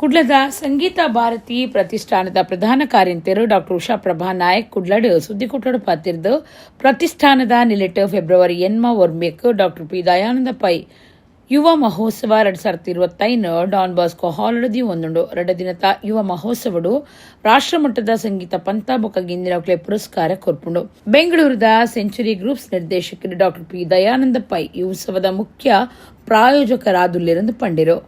[SPEAKER 1] ಕುಡ್ಲದ ಸಂಗೀತ ಭಾರತಿ ಪ್ರತಿಷ್ಠಾನದ ಪ್ರಧಾನ ಕಾರ್ಯಂತೆರು ಡಾಕ್ಟರ್ ಉಷಾ ಪ್ರಭಾ ನಾಯಕ್ ಕುಡ್ಲಡ್ ಸುದ್ದಿಕೊಟ್ಟಡು ಪಾತಿರ್ದು ಪ್ರತಿಷ್ಠಾನದ ನಿಲಿಟ್ಟು February 8 ಒರ್ಬೇಕು doctor P Dayananda pi ಯುವ ಮಹೋತ್ಸವ 2025 Don Bosco hall the ಒಂದುಂಡು. 2 ದಿನದ ಯುವ ಮಹೋತ್ಸವಡು ರಾಷ್ಟ್ರಮಟ್ಟದ ಸಂಗೀತ ಪಂಥ ಬೊಕ್ಕ ಗಿಂದಿನಕ್ಲೆ ಪುರಸ್ಕಾರ ಕೊರ್ಪುಂಡು. ಬೆಂಗಳೂರದ ಸೆಂಚುರಿ ಗ್ರೂಪ್ಸ್ ನಿರ್ದೇಶಕರು doctor P Dayananda pi ಈ ಉತ್ಸವದ ಮುಖ್ಯ ಪ್ರಾಯೋಜಕರಾದುಲ್ಲೆರೆಂದು ಪಂಡಿರು.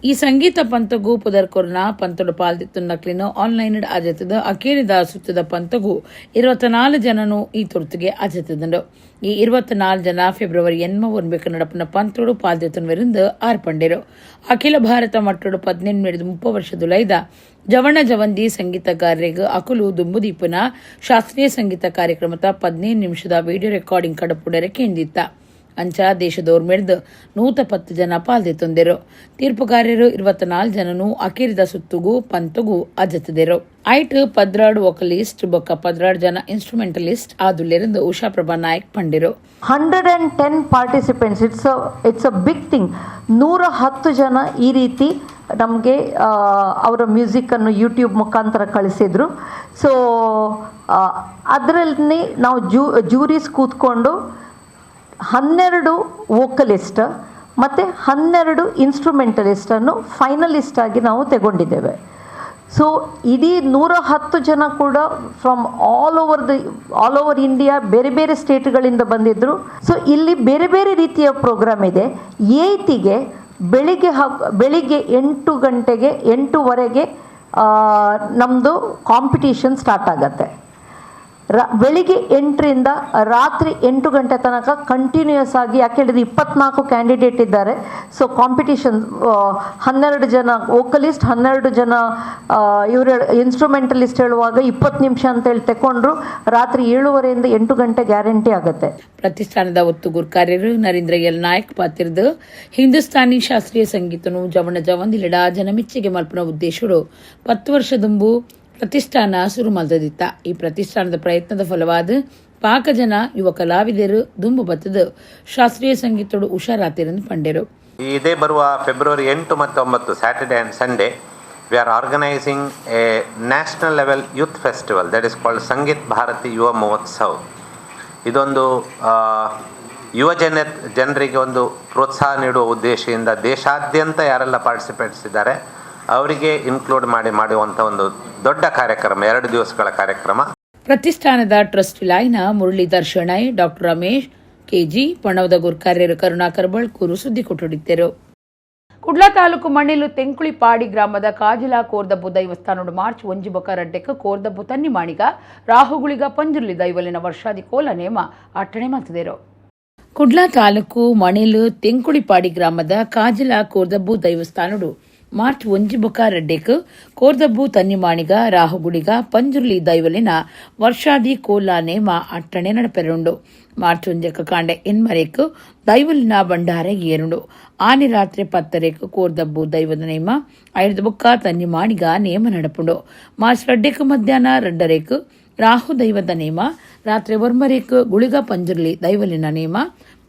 [SPEAKER 1] ಈ ಸಂಗೀತ ಪಂಥಗೂ ಪುದರ್ ಕೊರ್ನ ಪಂಥಡು ಪಾಲ್ದಿತ್ತುನ್ನಕ್ಲಿನ ಆನ್ಲೈನ್ ಅಜತದ ಅಕೇರಿದ ಸುತ್ತದ ಪಂಥಗೂ 24 ಜನನು ಈ ತುರ್ತುಗೆ ಅಜತದಂಡು. ಈ 24 ಜನ ಫೆಬ್ರವರಿ 8 ನಡಪನ ಪಂಥಡು ಪಾಲ್ದಿತ್ತುನ್ವೆರಿಂದ ಆರ್ಪಂಡಿರು. ಅಖಿಲ ಭಾರತ ಮಟ್ಟಡು 18-30 ವರ್ಷದುಲೈದ ಜವಣ ಜವಂದಿ ಸಂಗೀತಗಾರರಿಗೆ ಅಕುಲು ದುಂಬುದೀಪನ ಶಾಸ್ತ್ರೀಯ ಸಂಗೀತ ಕಾರ್ಯಕ್ರಮದ 15 ನಿಮಿಷದ ವಿಡಿಯೋ ರೆಕಾರ್ಡಿಂಗ್ ಕಡಪುಡರೆ ಕೇಂದಿತ್ತ. ಅಂಚ ದೇಶದೋರ್ಮೆಡ್ದ್ 110 ಜನ ಪಾಲ್ದೆತ್ತೊಂದೆರು. ತೀರ್ಪುಗಾರರು 24 ಜನನು ಅಕೇರಿದ ಸುತ್ತುಗು ಪಂತುಗು ಅಜತದೆರು. ಐಟ್ 12 ವೊಕಲಿಸ್ಟ್ ಬೊಕ್ಕ 12 ಜನ ಇನ್ಸ್ಟ್ರುಮೆಂಟಲಿಸ್ಟ್ ಆದುಲ್ಲೆರೆಂದು ಉಷಾಪ್ರಭಾ Nayak ಪಂಡೆರು.
[SPEAKER 9] 110 participants, it's a big thing. 110 ಜನ ಈ ರೀತಿ ನಮಗೆ ಅವರ ಮ್ಯೂಸಿಕ್ಕನ್ನು ಯೂಟ್ಯೂಬ್ ಮುಖಾಂತರ ಕಳಿಸಿದರು. ಸೊ ಅದರಲ್ಲಿ ನಾವು ಜೂರೀಸ್ ಕೂತ್ಕೊಂಡು 12 ವೋಕಲಿಸ್ಟ್ ಮತ್ತು 12 ಇನ್ಸ್ಟ್ರುಮೆಂಟಲಿಸ್ಟನ್ನು ಫೈನಲಿಸ್ಟ್ ಆಗಿ ನಾವು ತಗೊಂಡಿದ್ದೇವೆ. ಸೊ ಇಡೀ 110 ಜನ ಕೂಡ from all over India, ಬೇರೆ ಬೇರೆ ಸ್ಟೇಟ್ಗಳಿಂದ ಬಂದಿದ್ದರು. ಸೊ ಇಲ್ಲಿ ಬೇರೆ ಬೇರೆ ರೀತಿಯ ಪ್ರೋಗ್ರಾಮ್ ಇದೆ. ಏಯ್ತಿಗೆ ಬೆಳಿಗ್ಗೆ 8 ಗಂಟೆಗೆ, 8:30ಗೆ ನಮ್ಮದು ಕಾಂಪಿಟೀಷನ್ ಸ್ಟಾರ್ಟ್ ಆಗತ್ತೆ. ಬೆಳಿಗ್ಗೆ 8ರಿಂದ ರಾತ್ರಿ 8 ಗಂಟೆ ತನಕ ಕಂಟಿನ್ಯೂಯಸ್ ಆಗಿ. ಯಾಕೆ ಹೇಳಿದ್ರೆ 24 ಕ್ಯಾಂಡಿಡೇಟ್ ಇದ್ದಾರೆ. ಸೊ ಕಾಂಪಿಟೀಷನ್ 12 ಜನ ವೋಕಲಿಸ್ಟ್, 12 ಜನ ಇವರು ಇನ್ಸ್ಟ್ರುಮೆಂಟಲಿಸ್ಟ್ ಹೇಳುವಾಗ 20 ನಿಮಿಷ ಅಂತೇಳಿ ತಗೊಂಡ್ರು ರಾತ್ರಿ 7:30ರಿಂದ 8 ಗಂಟೆ ಗ್ಯಾರಂಟಿ ಆಗುತ್ತೆ.
[SPEAKER 1] ಪ್ರತಿಷ್ಠಾನದ ಒತ್ತು ಗುರ್ಕಾರ್ಯರು ನರೇಂದ್ರ ಎಲ್ ನಾಯಕ್ ಪಾತಿರ್ದು ಹಿಂದೂಸ್ತಾನಿ ಶಾಸ್ತ್ರೀಯ ಸಂಗೀತನು ಜವಣ ಜವಂದಿಲಡ ಜನಮೆಚ್ಚುಗೆ ಮಲ್ಪುನ ಉದ್ದೇಶಡು 10 ವರ್ಷ ದುಂಬು ಪ್ರತಿಷ್ಠಾನ ಸುರು ಮಲ್ತದಿತ್ತ. ಈ ಪ್ರತಿಷ್ಠಾನದ ಪ್ರಯತ್ನದ ಫಲವಾದ ಪಾಕ ಜನ ಯುವ ಕಲಾವಿದರು ದುಂಬು ಬತ್ತದ ಶಾಸ್ತ್ರೀಯ ಸಂಗೀತಡು ಹುಷಾರಾತಿರೆಂದು ಪಂಡೆರು.
[SPEAKER 10] ಇದೇ ಬರುವ ಫೆಬ್ರವರಿ 8 ಮತ್ತು 9, Saturday and Sunday, we are organising a national level youth festival that is called Sangeet Bharati Yuva Mahotsav. ಇದೊಂದು ಯುವ ಜನರಿಗೆ ಒಂದು ಪ್ರೋತ್ಸಾಹ ನೀಡುವ ಉದ್ದೇಶದಿಂದ ದೇಶಾದ್ಯಂತ ಯಾರೆಲ್ಲ ಪಾರ್ಟಿಸಿಪೇಟ್ಸ್ ಇದ್ದಾರೆ ಅವರಿಗೆ ಇನ್ಕ್ಲೂಡ್ ಮಾಡಿ ಮಾಡುವಂಥ ಒಂದು ದೊಡ್ಡ ಕಾರ್ಯಕ್ರಮ, 2 ದಿವಸಗಳ ಕಾರ್ಯಕ್ರಮ.
[SPEAKER 1] ಪ್ರತಿಷ್ಠಾನದ ಟ್ರಸ್ಟಿಲಾಯಿನ ಮುರಳೀಧರ್ ಶೆಣೈ, ಡಾಕ್ಟರ್ ರಮೇಶ್ ಕೆಜಿ, ಪಣವದ ಗುರ್ಕಾರ್ಯರು ಕರುಣಾಕರ್ ಬಳ್ಕೂರು ಸುದ್ದಿ ಕೊಟ್ಟುಡಿದ್ದರು. ಕುಡ್ಲ ತಾಲೂಕು ಮಣ್ಣಿಲು ತೆಂಕುಳಿಪಾಡಿ ಗ್ರಾಮದ ಕಾಜಿಲಾ ಕೋರ್ದಬ್ಬು ದೈವಸ್ಥಾನಡು ಮಾರ್ಚ್ 1 ಬೊಕ 2ಕ್ಕೆ ಕೋರ್ದಬ್ಬು ತನ್ನಿಮಾಣಿಗ ರಾಹುಗುಳಿಗ ಪಂಜುರ್ಲಿ ದೈವಲಿನ ವರ್ಷಾದಿ ಕೋಲ ನೇಮ ಅಟ್ಟಣೆ ಮಲ್ತದೆರು. ಕುಡ್ಲ ತಾಲೂಕು ಮಣಿಲು ತೆಂಕುಳಿಪಾಡಿ ಗ್ರಾಮದ ಕಾಜಿಲಾ ಕೋರ್ದಬ್ಬು ದೈವಸ್ಥಾನಡು ಮಾರ್ಚ್ 1 ಬೊಕ 2ಕ್ಕೆ ಕೋರ್ದಬ್ಬು ತನ್ನಿಮಾಣಿಗ ರಾಹುಗುಳಿಗ ಪಂಜುರ್ಲಿ ದೈವಲಿನ ವರ್ಷಾದಿ ಕೋಲ ನೇಮ ಅಟ್ಟಣೆ ನಡಪೆರುಂಡು. ಮಾರ್ಚ್ 1ಕ್ಕೆ ಕಾಂಡೆ ಎನ್ಮರೇಕ್ ದೈವಲಿನ ಭಂಡಾರ ಏರುಂಡು. ಆನಿ ರಾತ್ರಿ 10ರೇಕ್ ಕೋರ್ದಬ್ಬು ದೈವದ ನೇಮ, ಐದು ಬೊಕ್ಕ ತನ್ನಿಮಾಣಿಗ ನೇಮ ನಡಪುಂಡು. ಮಾರ್ಚ್ 2ಕ್ಕೆ ಮಧ್ಯಾಹ್ನ 2ರೇಕ್ ರಾಹು ದೈವದ ನೇಮ, ರಾತ್ರಿ 9ರೇಕ್ ಗುಳಿಗ ಪಂಜುರ್ಲಿ ದೈವಲಿನ ನೇಮ,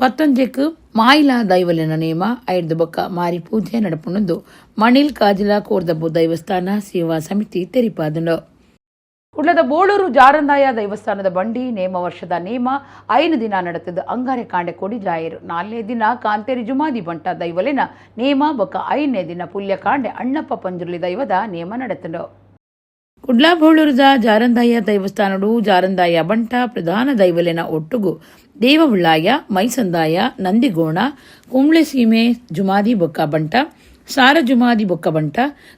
[SPEAKER 1] 11ಕ್ಕೆ ಮಾಯಿಲ ದೈವಲಿನ ನೇಮ, ಐದು ಬೊಕ್ಕ ಮಾರಿ ಪೂಜೆ ನಡಪುಂಡು ಮಣಿಲ್ ಕಾಜಿಲ ಕೋರ್ದಬ್ಬು ದೈವಸ್ಥಾನ ಸೇವಾ ಸಮಿತಿ ತೆರಿಪಾದಂಡು. ಕುಡ್ಲದ ಬೋಳೂರು ಜಾರಂದಾಯ ದೈವಸ್ಥಾನದ ಬಂಡಿ ನೇಮ ವರ್ಷದ ನೇಮ 5 ದಿನ ನಡೆತದ್ದು ಅಂಗಾರೆ ಕಾಂಡೆ ಕೊಡಿ ಜಾಯರು. 4ನೇ ದಿನ ಕಾಂತೇರಿ ಜುಮಾದಿ ಬಂಟ ದೈವಲಿನ ನೇಮ ಬೊಕ್ಕ 5ನೇ ದಿನ ಪುಲ್ಯ ಕಾಂಡೆ ಅಣ್ಣಪ್ಪ ಪಂಜುರ್ಲಿ ದೈವದ ನೇಮ ನಡೆತಂಡು. ಕುಡ್ಲಾ ಬೋಳೂರದ ಜಾರಂದಾಯ ದೈವಸ್ಥಾನಡು ಜಾರಂದಾಯ ಬಂಟ ಪ್ರಧಾನ ದೈವಲಿನ ಒಟ್ಟುಗು ದೇವವುಳ್ಳಾಯ, ಮೈಸಂದಾಯ, ನಂದಿಗೋಣ, ಕುಂಬ್ಳೆ ಸೀಮೆ ಜುಮಾದಿ ಬೊಕ್ಕ ಬಂಟ, ಸಾರ ಜುಮಾದಿ ಬೊಕ್ಕ ಬಂಟ,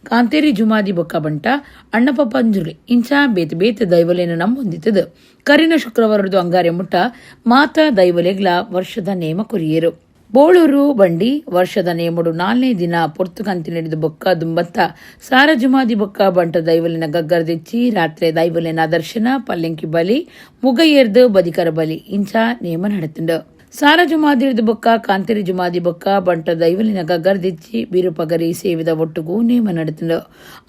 [SPEAKER 1] ಕಾಂತೇರಿ ಜುಮಾದಿ ಬೊಕ್ಕ ಬಂಟ, ಅಣ್ಣಪ್ಪ ಪಂಜುರ್ಲಿ ಇಂಚ ಬೇತೆ ಬೇತೆ ದೈವಲೇನ ನಂಬೊಂದಿತ್ತದು. ಕರಿನ ಶುಕ್ರವಾರದು ಅಂಗಾರೆ ಮುಟ್ಟ ಮಾತಾ ದೈವಲೆಗ್ಲ ವರ್ಷದ ನೇಮ ಕೊರಿಯರು. ಬೋಳೂರು ಬಂಡಿ ವರ್ಷದ ನೇಮಡು 4ನೇ ದಿನ ಪೊರ್ತುಕಂತಿ ನಡೆದು ಬೊಕ್ಕ ದುಂಬತ್ತ ಸಾರ ಜುಮಾದಿ ಬೊಕ್ಕ ಬಂಟ ದೈವಲಿನ ಗಗ್ಗರದೆಚ್ಚಿ ರಾತ್ರಿ ದೈವಲಿನ ದರ್ಶನ, ಪಲ್ಲೆಂಕಿ ಬಲಿ, ಮುಗೈಯರ್ದು ಬದಿಕರ ಬಲಿ ಇಂಚ ನೇಮ ನಡೆತುಂಡು. ಸಾರ ಜುಮಾದಿರ್ದು ಬೊಕ್ಕ ಕಾಂತೇರಿ ಜುಮಾದಿ ಬೊಕ್ಕ ಬಂಟ ದೈವಲಿನ ಗಗ್ಗರದೆಚ್ಚಿ ಬೀರುಪಗರಿ ಸೇವಿದ ಒಟ್ಟುಗೂ ನೇಮ ನಡೆತುಂಡು.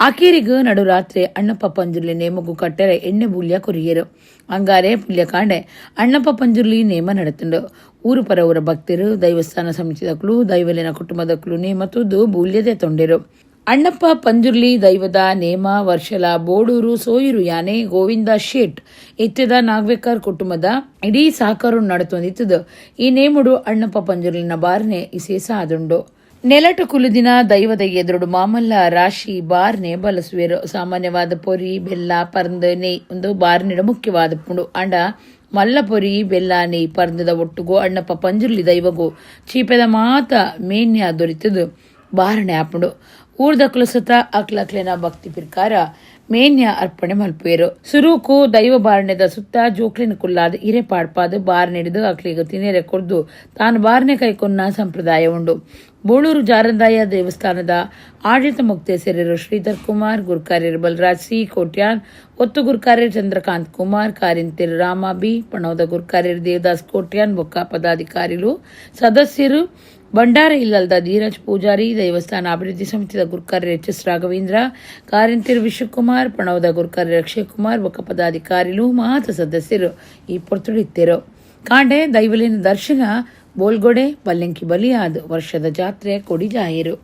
[SPEAKER 1] ಆಕೇರಿಗು ನಡುರಾತ್ರಿ ಅಣ್ಣಪ್ಪ ಪಂಜುರ್ಲಿ ನೇಮಗು ಕಟ್ಟೆರೆ ಎಣ್ಣೆ ಬೂಲ್ಯ ಕೊರಿಯರು. ಅಂಗಾರೆ ಪುಲ್ಯಕಾಂಡೆ ಅಣ್ಣಪ್ಪ ಪಂಜುರ್ಲಿ ನೇಮ ನಡೆತುಂಡು. ಊರು ಪರ ಊರ ಭಕ್ತರು, ದೈವಸ್ಥಾನ ಸಮಿತಿದಕ್ಲು, ದೈವಲಿನ ಕುಟುಂಬದಕ್ಲು ನೇಮ ತುದು ಬೂಲ್ಯದೆ ತೊಂಡೆರು. ಅಣ್ಣಪ್ಪ ಪಂಜುರ್ಲಿ ದೈವದ ನೇಮ ವರ್ಷಲ ಬೋಡೂರು ಸೋಯೂರು ಯಾನೆ ಗೋವಿಂದ ಶೇಟ್ ಇತ್ಯದ ನಾಗ್ವೇಕರ್ ಕುಟುಂಬದ ಇಡೀ ಸಹಕಾರ ನಡೆತೊಂದಿತ್ತದು. ಈ ನೇಮುಡು ಅಣ್ಣಪ್ಪ ಪಂಜುರ್ಲಿನ ಬಾರ್ನೆ ಇಸೇಸ ಆದುಂಡು. ನೆಲಟು ಕುಲುದಿನ ದೈವದ ಎದುರುಡು ಮಾಮಲ್ಲ ರಾಶಿ ಬಾರ್ನೆ ಬಲಸುವೆರು. ಸಾಮಾನ್ಯವಾದ ಪೊರಿ, ಬೆಲ್ಲ, ಪರ್ಂದ್, ನೆಯ್ ಒಂದು ಬಾರ್ನಿಡ ಮುಖ್ಯವಾದ ಪುಂಡು. ಅಂಡ ಮಲ್ಲ ಪೊರಿ, ಬೆಲ್ಲ, ನೆಯ್, ಪರ್ಂದದ ಒಟ್ಟುಗು ಅಣ್ಣಪ್ಪ ಪಂಜುರ್ಲಿ ದೈವಗು ಚೀಪೆದ ಮಾತ ಮೇನ್ಯ ದೊರಿತದು ಬಾರಣೆ ಆಪುಂಡು. ಊರ್ದಕುಲು ಸುತ ಅಕ್ಲಕ್ಲೆನ ಭಕ್ತಿ ಪಿರ್ಕಾರ ಮೇನ್ಯ ಅರ್ಪಣೆ ಮಲ್ಪುವೆರು. ಸುರುಕು ದೈವ ಬಾರಣೆದ ಸುತ್ತ ಜೋಕ್ಲಿನ ಕುಲ್ಲಾದ್ ಇರೆ ಪಾಡ್ಪಾದ್ ಬಾರ್ ನೆಡಿದು ಅಕ್ಲಿಗ್ ತಿನೆರೆ ಕೊರ್ದು ತಾನು ಬಾರ್ನೆ ಕೈಕೊನ್ನ ಸಂಪ್ರದಾಯ ಉಂಡು. ಬೋಳೂರು ಜಾರಂದಾಯ ದೇವಸ್ಥಾನದ ಆಡಳಿತ ಮೊಕ್ತೇಸರೆರು ಶ್ರೀಧರ್ ಕುಮಾರ್, ಗುರ್ಕಾರ್ಯರು ಬಲರಾಜ್ ಸಿ ಕೋಟ್ಯಾನ್, ಒತ್ತು ಗುರ್ಕಾರ್ಯರು ಚಂದ್ರಕಾಂತ್ ಕುಮಾರ್, ಕಾರಿಂತೆರು ರಾಮ ಬಿ, ಪಣೋದ ಗುರ್ಕಾರ್ಯರು ದೇವದಾಸ್ ಕೋಟ್ಯಾನ್ ಬೊಕ್ಕ ಪದಾಧಿಕಾರಿಲು ಸದಸ್ಯರು ಭಂಡಾರ ಇಲ್ಲಲ್ದ ಧೀರಜ್ ಪೂಜಾರಿ, ದೇವಸ್ಥಾನ ಅಭಿವೃದ್ಧಿ ಸಮಿತಿದ ಗುರ್ಕಾರ್ಯ ಎಚ್ ಎಸ್ ರಾಘವೇಂದ್ರ, ಕಾರಿಂತಿರು ವಿಶ್ವಕುಮಾರ್, ಪಣವದ ಗುರ್ಕಾರ್ಯ ಅಕ್ಷಯ್ ಕುಮಾರ್ ಬೊಕ್ಕ ಪದಾಧಿಕಾರಿಲು ಮಾತ ಸದಸ್ಯರು ಈ ಪೊರ್ತುಡಿತ್ತೆರು. ಕಾಂಡೆ ದೈವಲಿನ ದರ್ಶನ ಬೋಲ್ಗೊಡೆ ಪಲ್ಲೆಂಕಿ ಬಲಿಯಾದ್ ವರ್ಷದ ಜಾತ್ರೆ ಕೊಡಿ ಜಾಹೀರು.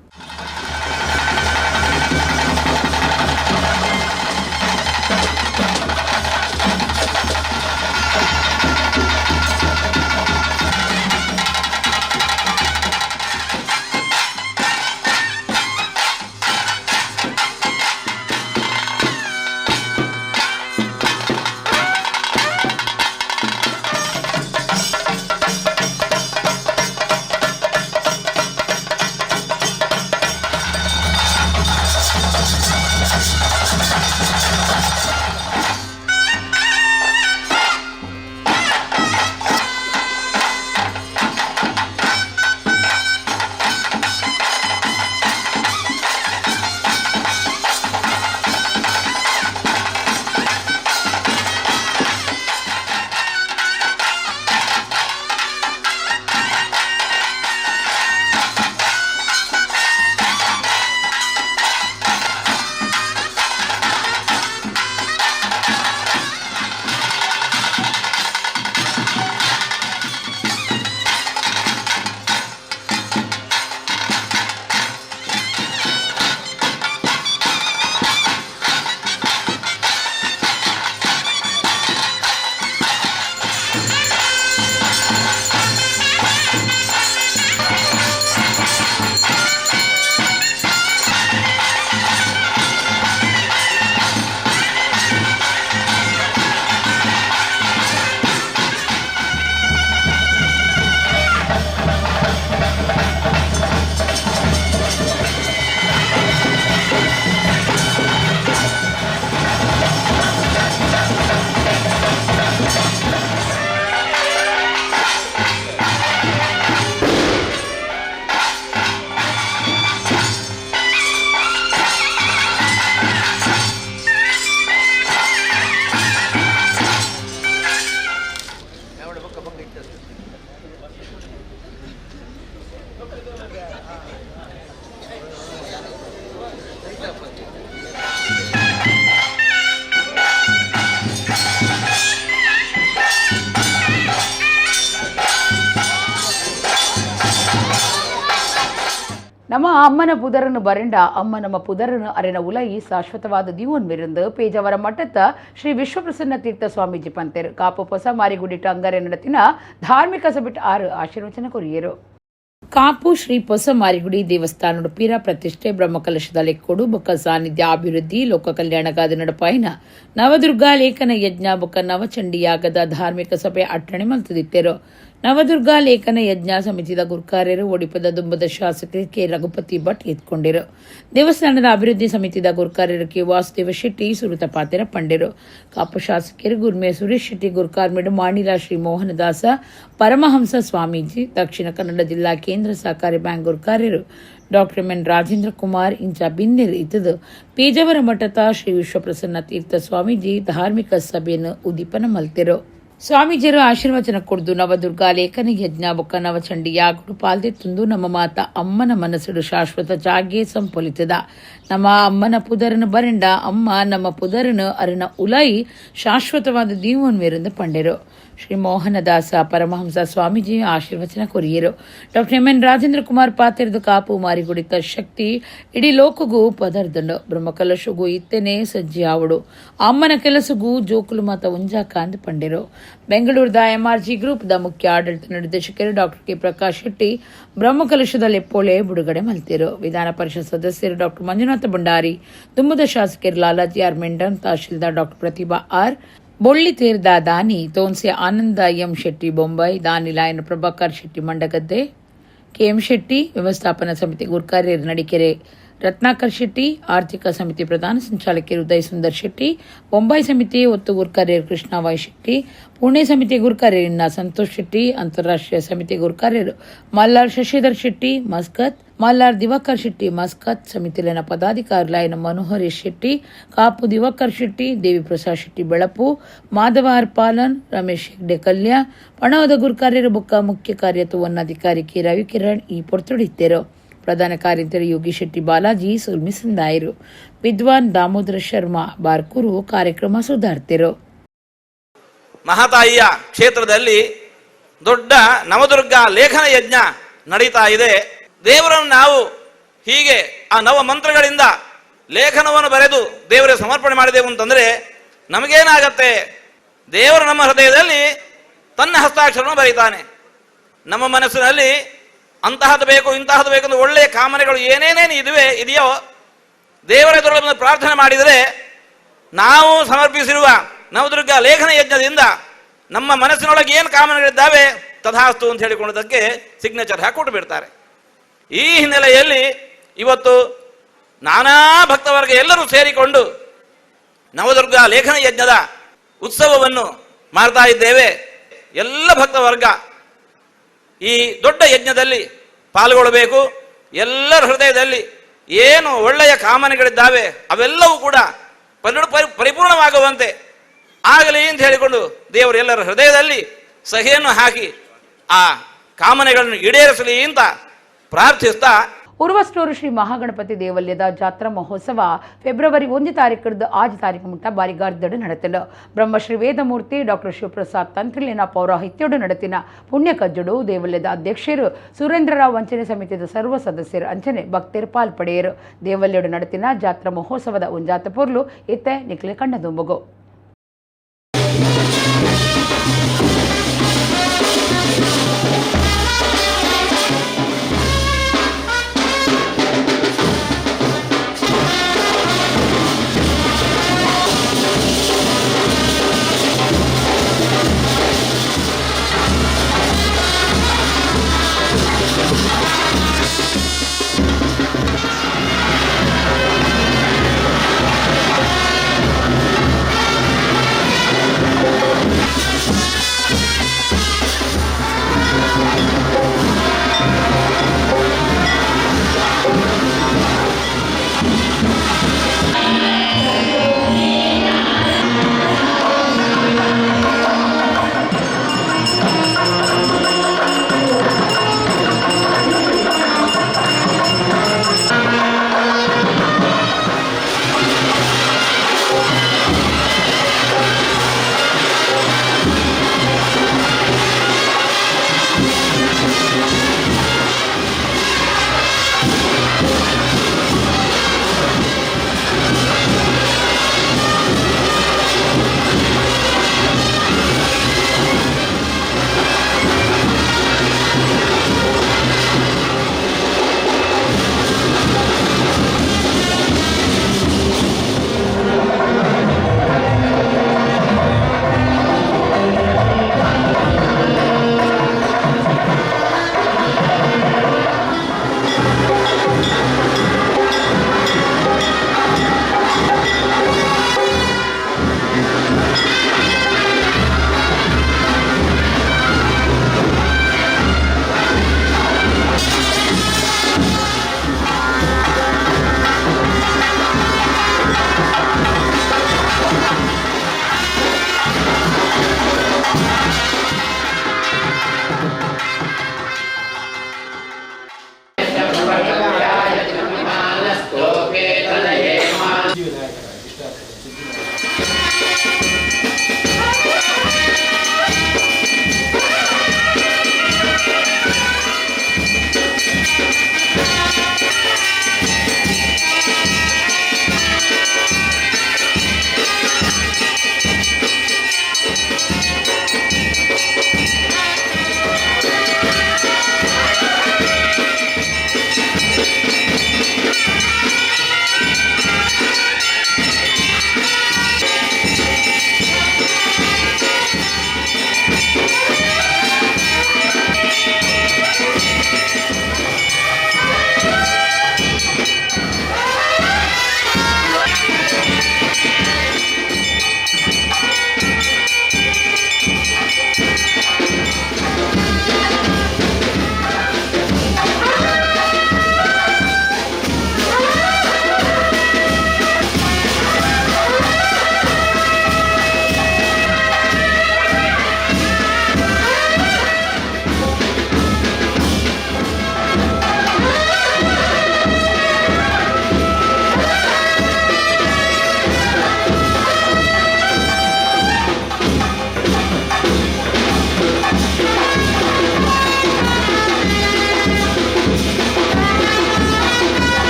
[SPEAKER 1] ನಮ್ಮ ಅಮ್ಮನ ಪುದರನು ಬರಂಡ ಅಮ್ಮ ನಮ್ಮ ಪುದರನು ಅರೆನ ಉಲಯಿ ಶಾಶ್ವತವಾದ ದೀವನ್ ಮಿರಂದು ಪೇಜಾವರ ಮಠದ ಶ್ರೀ ವಿಶ್ವಪ್ರಸನ್ನ ತೀರ್ಥ ಸ್ವಾಮೀಜಿ ಪಂತೆರು. ಕಾಪು ಹೊಸ ಮಾರಿಗುಡಿ ಟಂಗರೆ ನಡತಿನ ಧಾರ್ಮಿಕ ಸಭೆಟ್ ಆರು ಆಶೀರ್ವಚನ ಕೊರಿಯರು. ಕಾಪು ಶ್ರೀ ಹೊಸ ಮಾರಿಗುಡಿ ದೇವಸ್ಥಾನದ ಪೀರ ಪ್ರತಿಷ್ಠೆ ಬ್ರಹ್ಮಕಲಶದ ಲೆಕ್ಕೋಡು ಬೊಕ್ಕ ಸಾನ್ನಿಧ್ಯ ಅಭಿವೃದ್ಧಿ ಲೋಕ ಕಲ್ಯಾಣಗಾದ ನಡಪಾಯಿನ ನವದುರ್ಗಾ ಲೇಖನ ಯಜ್ಞ ಬೊಕ್ಕ ನವಚಂಡಿ ಯಾಗದ ಧಾರ್ಮಿಕ ಸಭೆ ಅಟ್ಟಣೆ ಮಲ್ತದಿತ್ತೆರು. ನವದುರ್ಗಾ ಲೇಖನ ಯಜ್ಞ ಸಮಿತಿದ ಗುರ್ಕಾರ್ಯರು ಒಡಿಪದ ದುಂಬದ ಶಾಸಕ ಕೆ ರಘುಪತಿ ಭಟ್ ಎತ್ಕೊಂಡಿರು. ದೇವಸ್ಥಾನದ ಅಭಿವೃದ್ಧಿ ಸಮಿತಿದ ಗುರ್ಕಾರ್ಯರು ಕೆ ವಾಸುದೇವ ಶೆಟ್ಟಿ ಸುರುತ ಪಾತೆರ ಪಂಡೆರು. ಕಾಪು ಶಾಸಕರು ಗುರ್ಮೆ ಸುರೇಶ್ ಶೆಟ್ಟಿ ಗುರ್ಕಾರ್ಮೆಡು ಮಾಣಿಲ ಶ್ರೀ ಮೋಹನದಾಸ ಪರಮಹಂಸ ಸ್ವಾಮೀಜಿ, ದಕ್ಷಿಣ ಕನ್ನಡ ಜಿಲ್ಲಾ ಕೇಂದ್ರ ಸಹಕಾರಿ ಬ್ಯಾಂಕ್ ಗುರ್ಕಾರ್ಯರು ಡಾಕ್ಟರ್ ಎನ್ ರಾಜೇಂದ್ರ ಕುಮಾರ್ ಇಂಚ ಬಿಂದೆರ್ ಇತ್ತದು ಪೇಜಾವರ ಮಠದ ಶ್ರೀ ವಿಶ್ವಪ್ರಸನ್ನ ತೀರ್ಥ ಸ್ವಾಮೀಜಿ ಧಾರ್ಮಿಕ ಸಭೆಯನ್ನು ಉದ್ದೀಪನ ಮಲ್ತೆರು. ಸ್ವಾಮೀಜಿಯರು ಆಶೀರ್ವಚನ ಕೊಡ್ದು ನವದುರ್ಗಾ ಲೇಖನ ಯಜ್ಞ ಬೊಕ್ಕ ನವಚಂಡಿ ಯಾಗುಡು ಪಾಲ್ದೆತ್ತುಂದು ನಮ್ಮ ಮಾತ ಅಮ್ಮನ ಮನಸ್ಸುಡು ಶಾಶ್ವತ ಜಾಗೆ ಸಂಪೊಲಿತದ. ನಮ್ಮ ಅಮ್ಮನ ಪುದರನು ಬರಂಡ ಅಮ್ಮ ನಮ್ಮ ಪುದರನು ಅರನ ಉಲೈ ಶಾಶ್ವತವಾದ ದೀವನ್ ಮೇರೆಂದು ಪಂಡೆರು. ಶ್ರೀ ಮೋಹನದಾಸ ಪರಮಹಂಸ ಸ್ವಾಮೀಜಿ ಆಶೀರ್ವಚನ ಕೊರಿಯರು. Doctor M N Rajendra Kumar ಪಾತೆರ್ದು ಕಾಪು ಮಾರಿಗುಡಿತ ಶಕ್ತಿ ಇಡೀ ಲೋಕಗೂ ಪದರ್ದಂಡು ಬ್ರಹ್ಮಕಲಶಗೂ ಇತ್ತೇನೆ ಸಜ್ಜಿ ಆವಡು ಅಮ್ಮನ ಕೆಲಸಗೂ ಜೋಕುಲು ಮಾತ ಉಂಜಾಕ ಅಂದ್ ಪಂಡೆರು. ಬೆಂಗಳೂರದ ಎಂಆರ್ಜಿ ಗ್ರೂಪ್ the ಮುಖ್ಯ ಆಡಳಿತ ನಿರ್ದೇಶಕರು ಡಾಕ್ಟರ್ ಕೆ ಪ್ರಕಾಶ್ ಶೆಟ್ಟಿ ಬ್ರಹ್ಮಕಲಶದ ಲೆಪ್ಪೋಲೆ ಬಿಡುಗಡೆ ಮಲ್ತಿರು. ವಿಧಾನ ಪರಿಷತ್ ಸದಸ್ಯರು ಡಾಕ್ಟರ್ ಮಂಜುನಾಥ ಭಂಡಾರಿ, ದುಮ್ಮದ ಶಾಸಕರು Lalaji R Mendon, tahsildar doctor Prathibha R, ಬೊಳ್ಳಿತೇರ್ದ ದಾನಿ ತೋನ್ಸೆ ಆನಂದ ಎಂ ಶೆಟ್ಟಿ ಬೊಂಬೈ, ದಾನಿ ಲಾಯನ ಪ್ರಭಾಕರ್ ಶೆಟ್ಟಿ ಮಂಡಗದ್ದೆ, ಕೆಎಂ ಶೆಟ್ಟಿ, ವ್ಯವಸ್ಥಾಪನಾ ಸಮಿತಿ ಗುರ್ಕಾರ್ಯರು ನಡಿಕೆರೆ ರತ್ನಾಕರ್ ಶೆಟ್ಟಿ, ಆರ್ಥಿಕ ಸಮಿತಿ ಪ್ರಧಾನ ಸಂಚಾಲಕರು ಉದಯ್ ಸುಂದರ್ ಶೆಟ್ಟಿ, ಬೊಂಬಾಯಿ ಸಮಿತಿ ಒತ್ತು ಗುರ್ಕಾರ್ಯರು ಕೃಷ್ಣ ವೈ ಶೆಟ್ಟಿ, ಪುಣೆ ಸಮಿತಿ ಗುರ್ಕಾರ್ಯರಿನ ಸಂತೋಷ್ ಶೆಟ್ಟಿ, ಅಂತಾರಾಷ್ಟ್ರೀಯ ಸಮಿತಿ ಗುರ್ಕಾರ್ಯರು ಮಲ್ಲಾರ್ ಶಶಿಧರ್ ಶೆಟ್ಟಿ ಮಸ್ಕತ್, ಮಲ್ಲಾರ್ ದಿವಾಕರ್ ಶೆಟ್ಟಿ ಮಸ್ಕತ್, ಸಮಿತಿಲಿನ ಪದಾಧಿಕಾರಿಲಾಯಿನ ಮನೋಹರಿ ಶೆಟ್ಟಿ, ಕಾಪು ದಿವಾಕರ್ ಶೆಟ್ಟಿ, ದೇವಿಪ್ರಸಾದ್ ಶೆಟ್ಟಿ ಬೆಳಪು, ಮಾಧವ ಹರ್ಪಾಲನ್, ರಮೇಶ್ ಹೆಗ್ಡೆ ಕಲ್ಯ, ಪಣವದ ಗುರ್ಕಾರ್ಯರು ಬೊಕ್ಕ ಮುಖ್ಯ ಕಾರ್ಯತ್ವವನ್ನಾಧಿಕಾರಿ ಕೆ ರವಿಕಿರಣ್ ಈ ಪೊರ್ತುಡಿದ್ದರು. ಪ್ರಧಾನ ಕಾರ್ಯಂತರು ಯೋಗಿ ಶೆಟ್ಟಿ ಬಾಲಾಜಿ ಸುಲ್ಮಿಸಂದಾಯರು. ವಿದ್ವಾನ್ ದಾಮೋದರ ಶರ್ಮಾ ಬಾರ್ಕೂರು ಕಾರ್ಯಕ್ರಮ ಸುಧಾರ್ತಿರು.
[SPEAKER 11] ಮಹಾತಾಯಿಯ ಕ್ಷೇತ್ರದಲ್ಲಿ ದೊಡ್ಡ ನವದುರ್ಗ ಲೇಖನ ಯಜ್ಞ ನಡೀತಾ ಇದೆ. ದೇವರನ್ನು ನಾವು ಹೀಗೆ ಆ ನವ ಮಂತ್ರಗಳಿಂದ ಲೇಖನವನ್ನು ಬರೆದು ದೇವರಿಗೆ ಸಮರ್ಪಣೆ ಮಾಡಿದೆವು ಅಂತಂದ್ರೆ ನಮಗೇನಾಗತ್ತೆ? ದೇವರು ನಮ್ಮ ಹೃದಯದಲ್ಲಿ ತನ್ನ ಹಸ್ತಾಕ್ಷರವನ್ನು ಬರೀತಾನೆ. ನಮ್ಮ ಮನಸ್ಸಿನಲ್ಲಿ ಅಂತಹದ್ದು ಬೇಕು, ಇಂತಹದ್ದು ಬೇಕು ಅಂತ ಒಳ್ಳೆಯ ಕಾಮನೆಗಳು ಏನೇನೇನು ಇದೆಯೋ ದೇವರ ಎದುರಲ್ಲಿ ಪ್ರಾರ್ಥನೆ ಮಾಡಿದರೆ ನಾವು ಸಮರ್ಪಿಸಿರುವ ನವದುರ್ಗ ಲೇಖನ ಯಜ್ಞದಿಂದ ನಮ್ಮ ಮನಸ್ಸಿನೊಳಗೆ ಏನು ಕಾಮನೆಗಳಿದ್ದಾವೆ ತಥಾಸ್ತು ಅಂತ ಹೇಳಿಕೊಂಡದಕ್ಕೆ ಸಿಗ್ನೇಚರ್ ಹಾಕಿಕೊಟ್ಟು ಬಿಡ್ತಾರೆ. ಈ ಹಿನ್ನೆಲೆಯಲ್ಲಿ ಇವತ್ತು ನಾನಾ ಭಕ್ತವರ್ಗ ಎಲ್ಲರೂ ಸೇರಿಕೊಂಡು ನವದುರ್ಗ ಲೇಖನ ಯಜ್ಞದ ಉತ್ಸವವನ್ನು ಮಾಡ್ತಾ ಇದ್ದೇವೆ. ಎಲ್ಲ ಭಕ್ತವರ್ಗ ಈ ದೊಡ್ಡ ಯಜ್ಞದಲ್ಲಿ ಪಾಲ್ಗೊಳ್ಳಬೇಕು. ಎಲ್ಲರ ಹೃದಯದಲ್ಲಿ ಏನು ಒಳ್ಳೆಯ ಕಾಮನೆಗಳಿದ್ದಾವೆ ಅವೆಲ್ಲವೂ ಕೂಡ ಪರಿಪೂರ್ಣವಾಗುವಂತೆ ಆಗಲಿ ಅಂತ ಹೇಳಿಕೊಂಡು ದೇವರು ಎಲ್ಲರ ಹೃದಯದಲ್ಲಿ ಸಹಿಯನ್ನು ಹಾಕಿ ಆ ಕಾಮನೆಗಳನ್ನು ಈಡೇರಿಸಲಿ ಅಂತ ಪ್ರಾರ್ಥಿಸ್ತಾ.
[SPEAKER 1] ಉರ್ವಸ್ಟೋರು ಶ್ರೀ ಮಹಾಗಣಪತಿ ದೇವಲ್ಯದ ಜಾತ್ರಾ ಮಹೋತ್ಸವ ಫೆಬ್ರವರಿ 1 ತಾರೀಕುಡ್ದು 6 ತಾರೀಕು ಮುಟ್ಟ ಬಾರಿಗಾರ್ದಡು ನಡೆತಲು. ಬ್ರಹ್ಮಶ್ರೀ ವೇದಮೂರ್ತಿ ಡಾಕ್ಟರ್ ಶಿವಪ್ರಸಾದ್ ತಂತ್ರಿಲಿನ ಪೌರಾಹಿತ್ಯಡು ನಡೆತಿನ ಪುಣ್ಯ ಕಜ್ಜಡು ದೇವಲ್ಯದ ಅಧ್ಯಕ್ಷರು ಸುರೇಂದ್ರರಾವ್ ವಂಚನೆ ಸಮಿತಿಯ ಸರ್ವ ಸದಸ್ಯರು ಅಂಚನೆ ಭಕ್ತರು ಪಾಲ್ಪಡೆಯರು. ದೇವಲ್ಯಡು ನಡೆತಿನ ಜಾತ್ರಾ ಮಹೋತ್ಸವದ ಒಂಜಾತ ಪೊರ್ಲು ಇತ್ತೆ ನಿಕ್ಲೆ ಕಣ್ಣದುಂಬುಗು.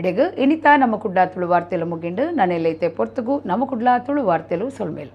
[SPEAKER 1] ಇಡೆಗ್ ಇನಿತಾ ನಮ್ಮ ಕುಡ್ಲ ತುಳು ವಾರ್ತೆಲು ಮುಗಿಂಡು. ನನೆಲೈತೆ ಪೊರ್ತುಗು ನಮ್ಮ ಕುಡ್ಲ ತುಳು ವಾರ್ತೆಲು. ಸೊಲ್ಮೇಲು.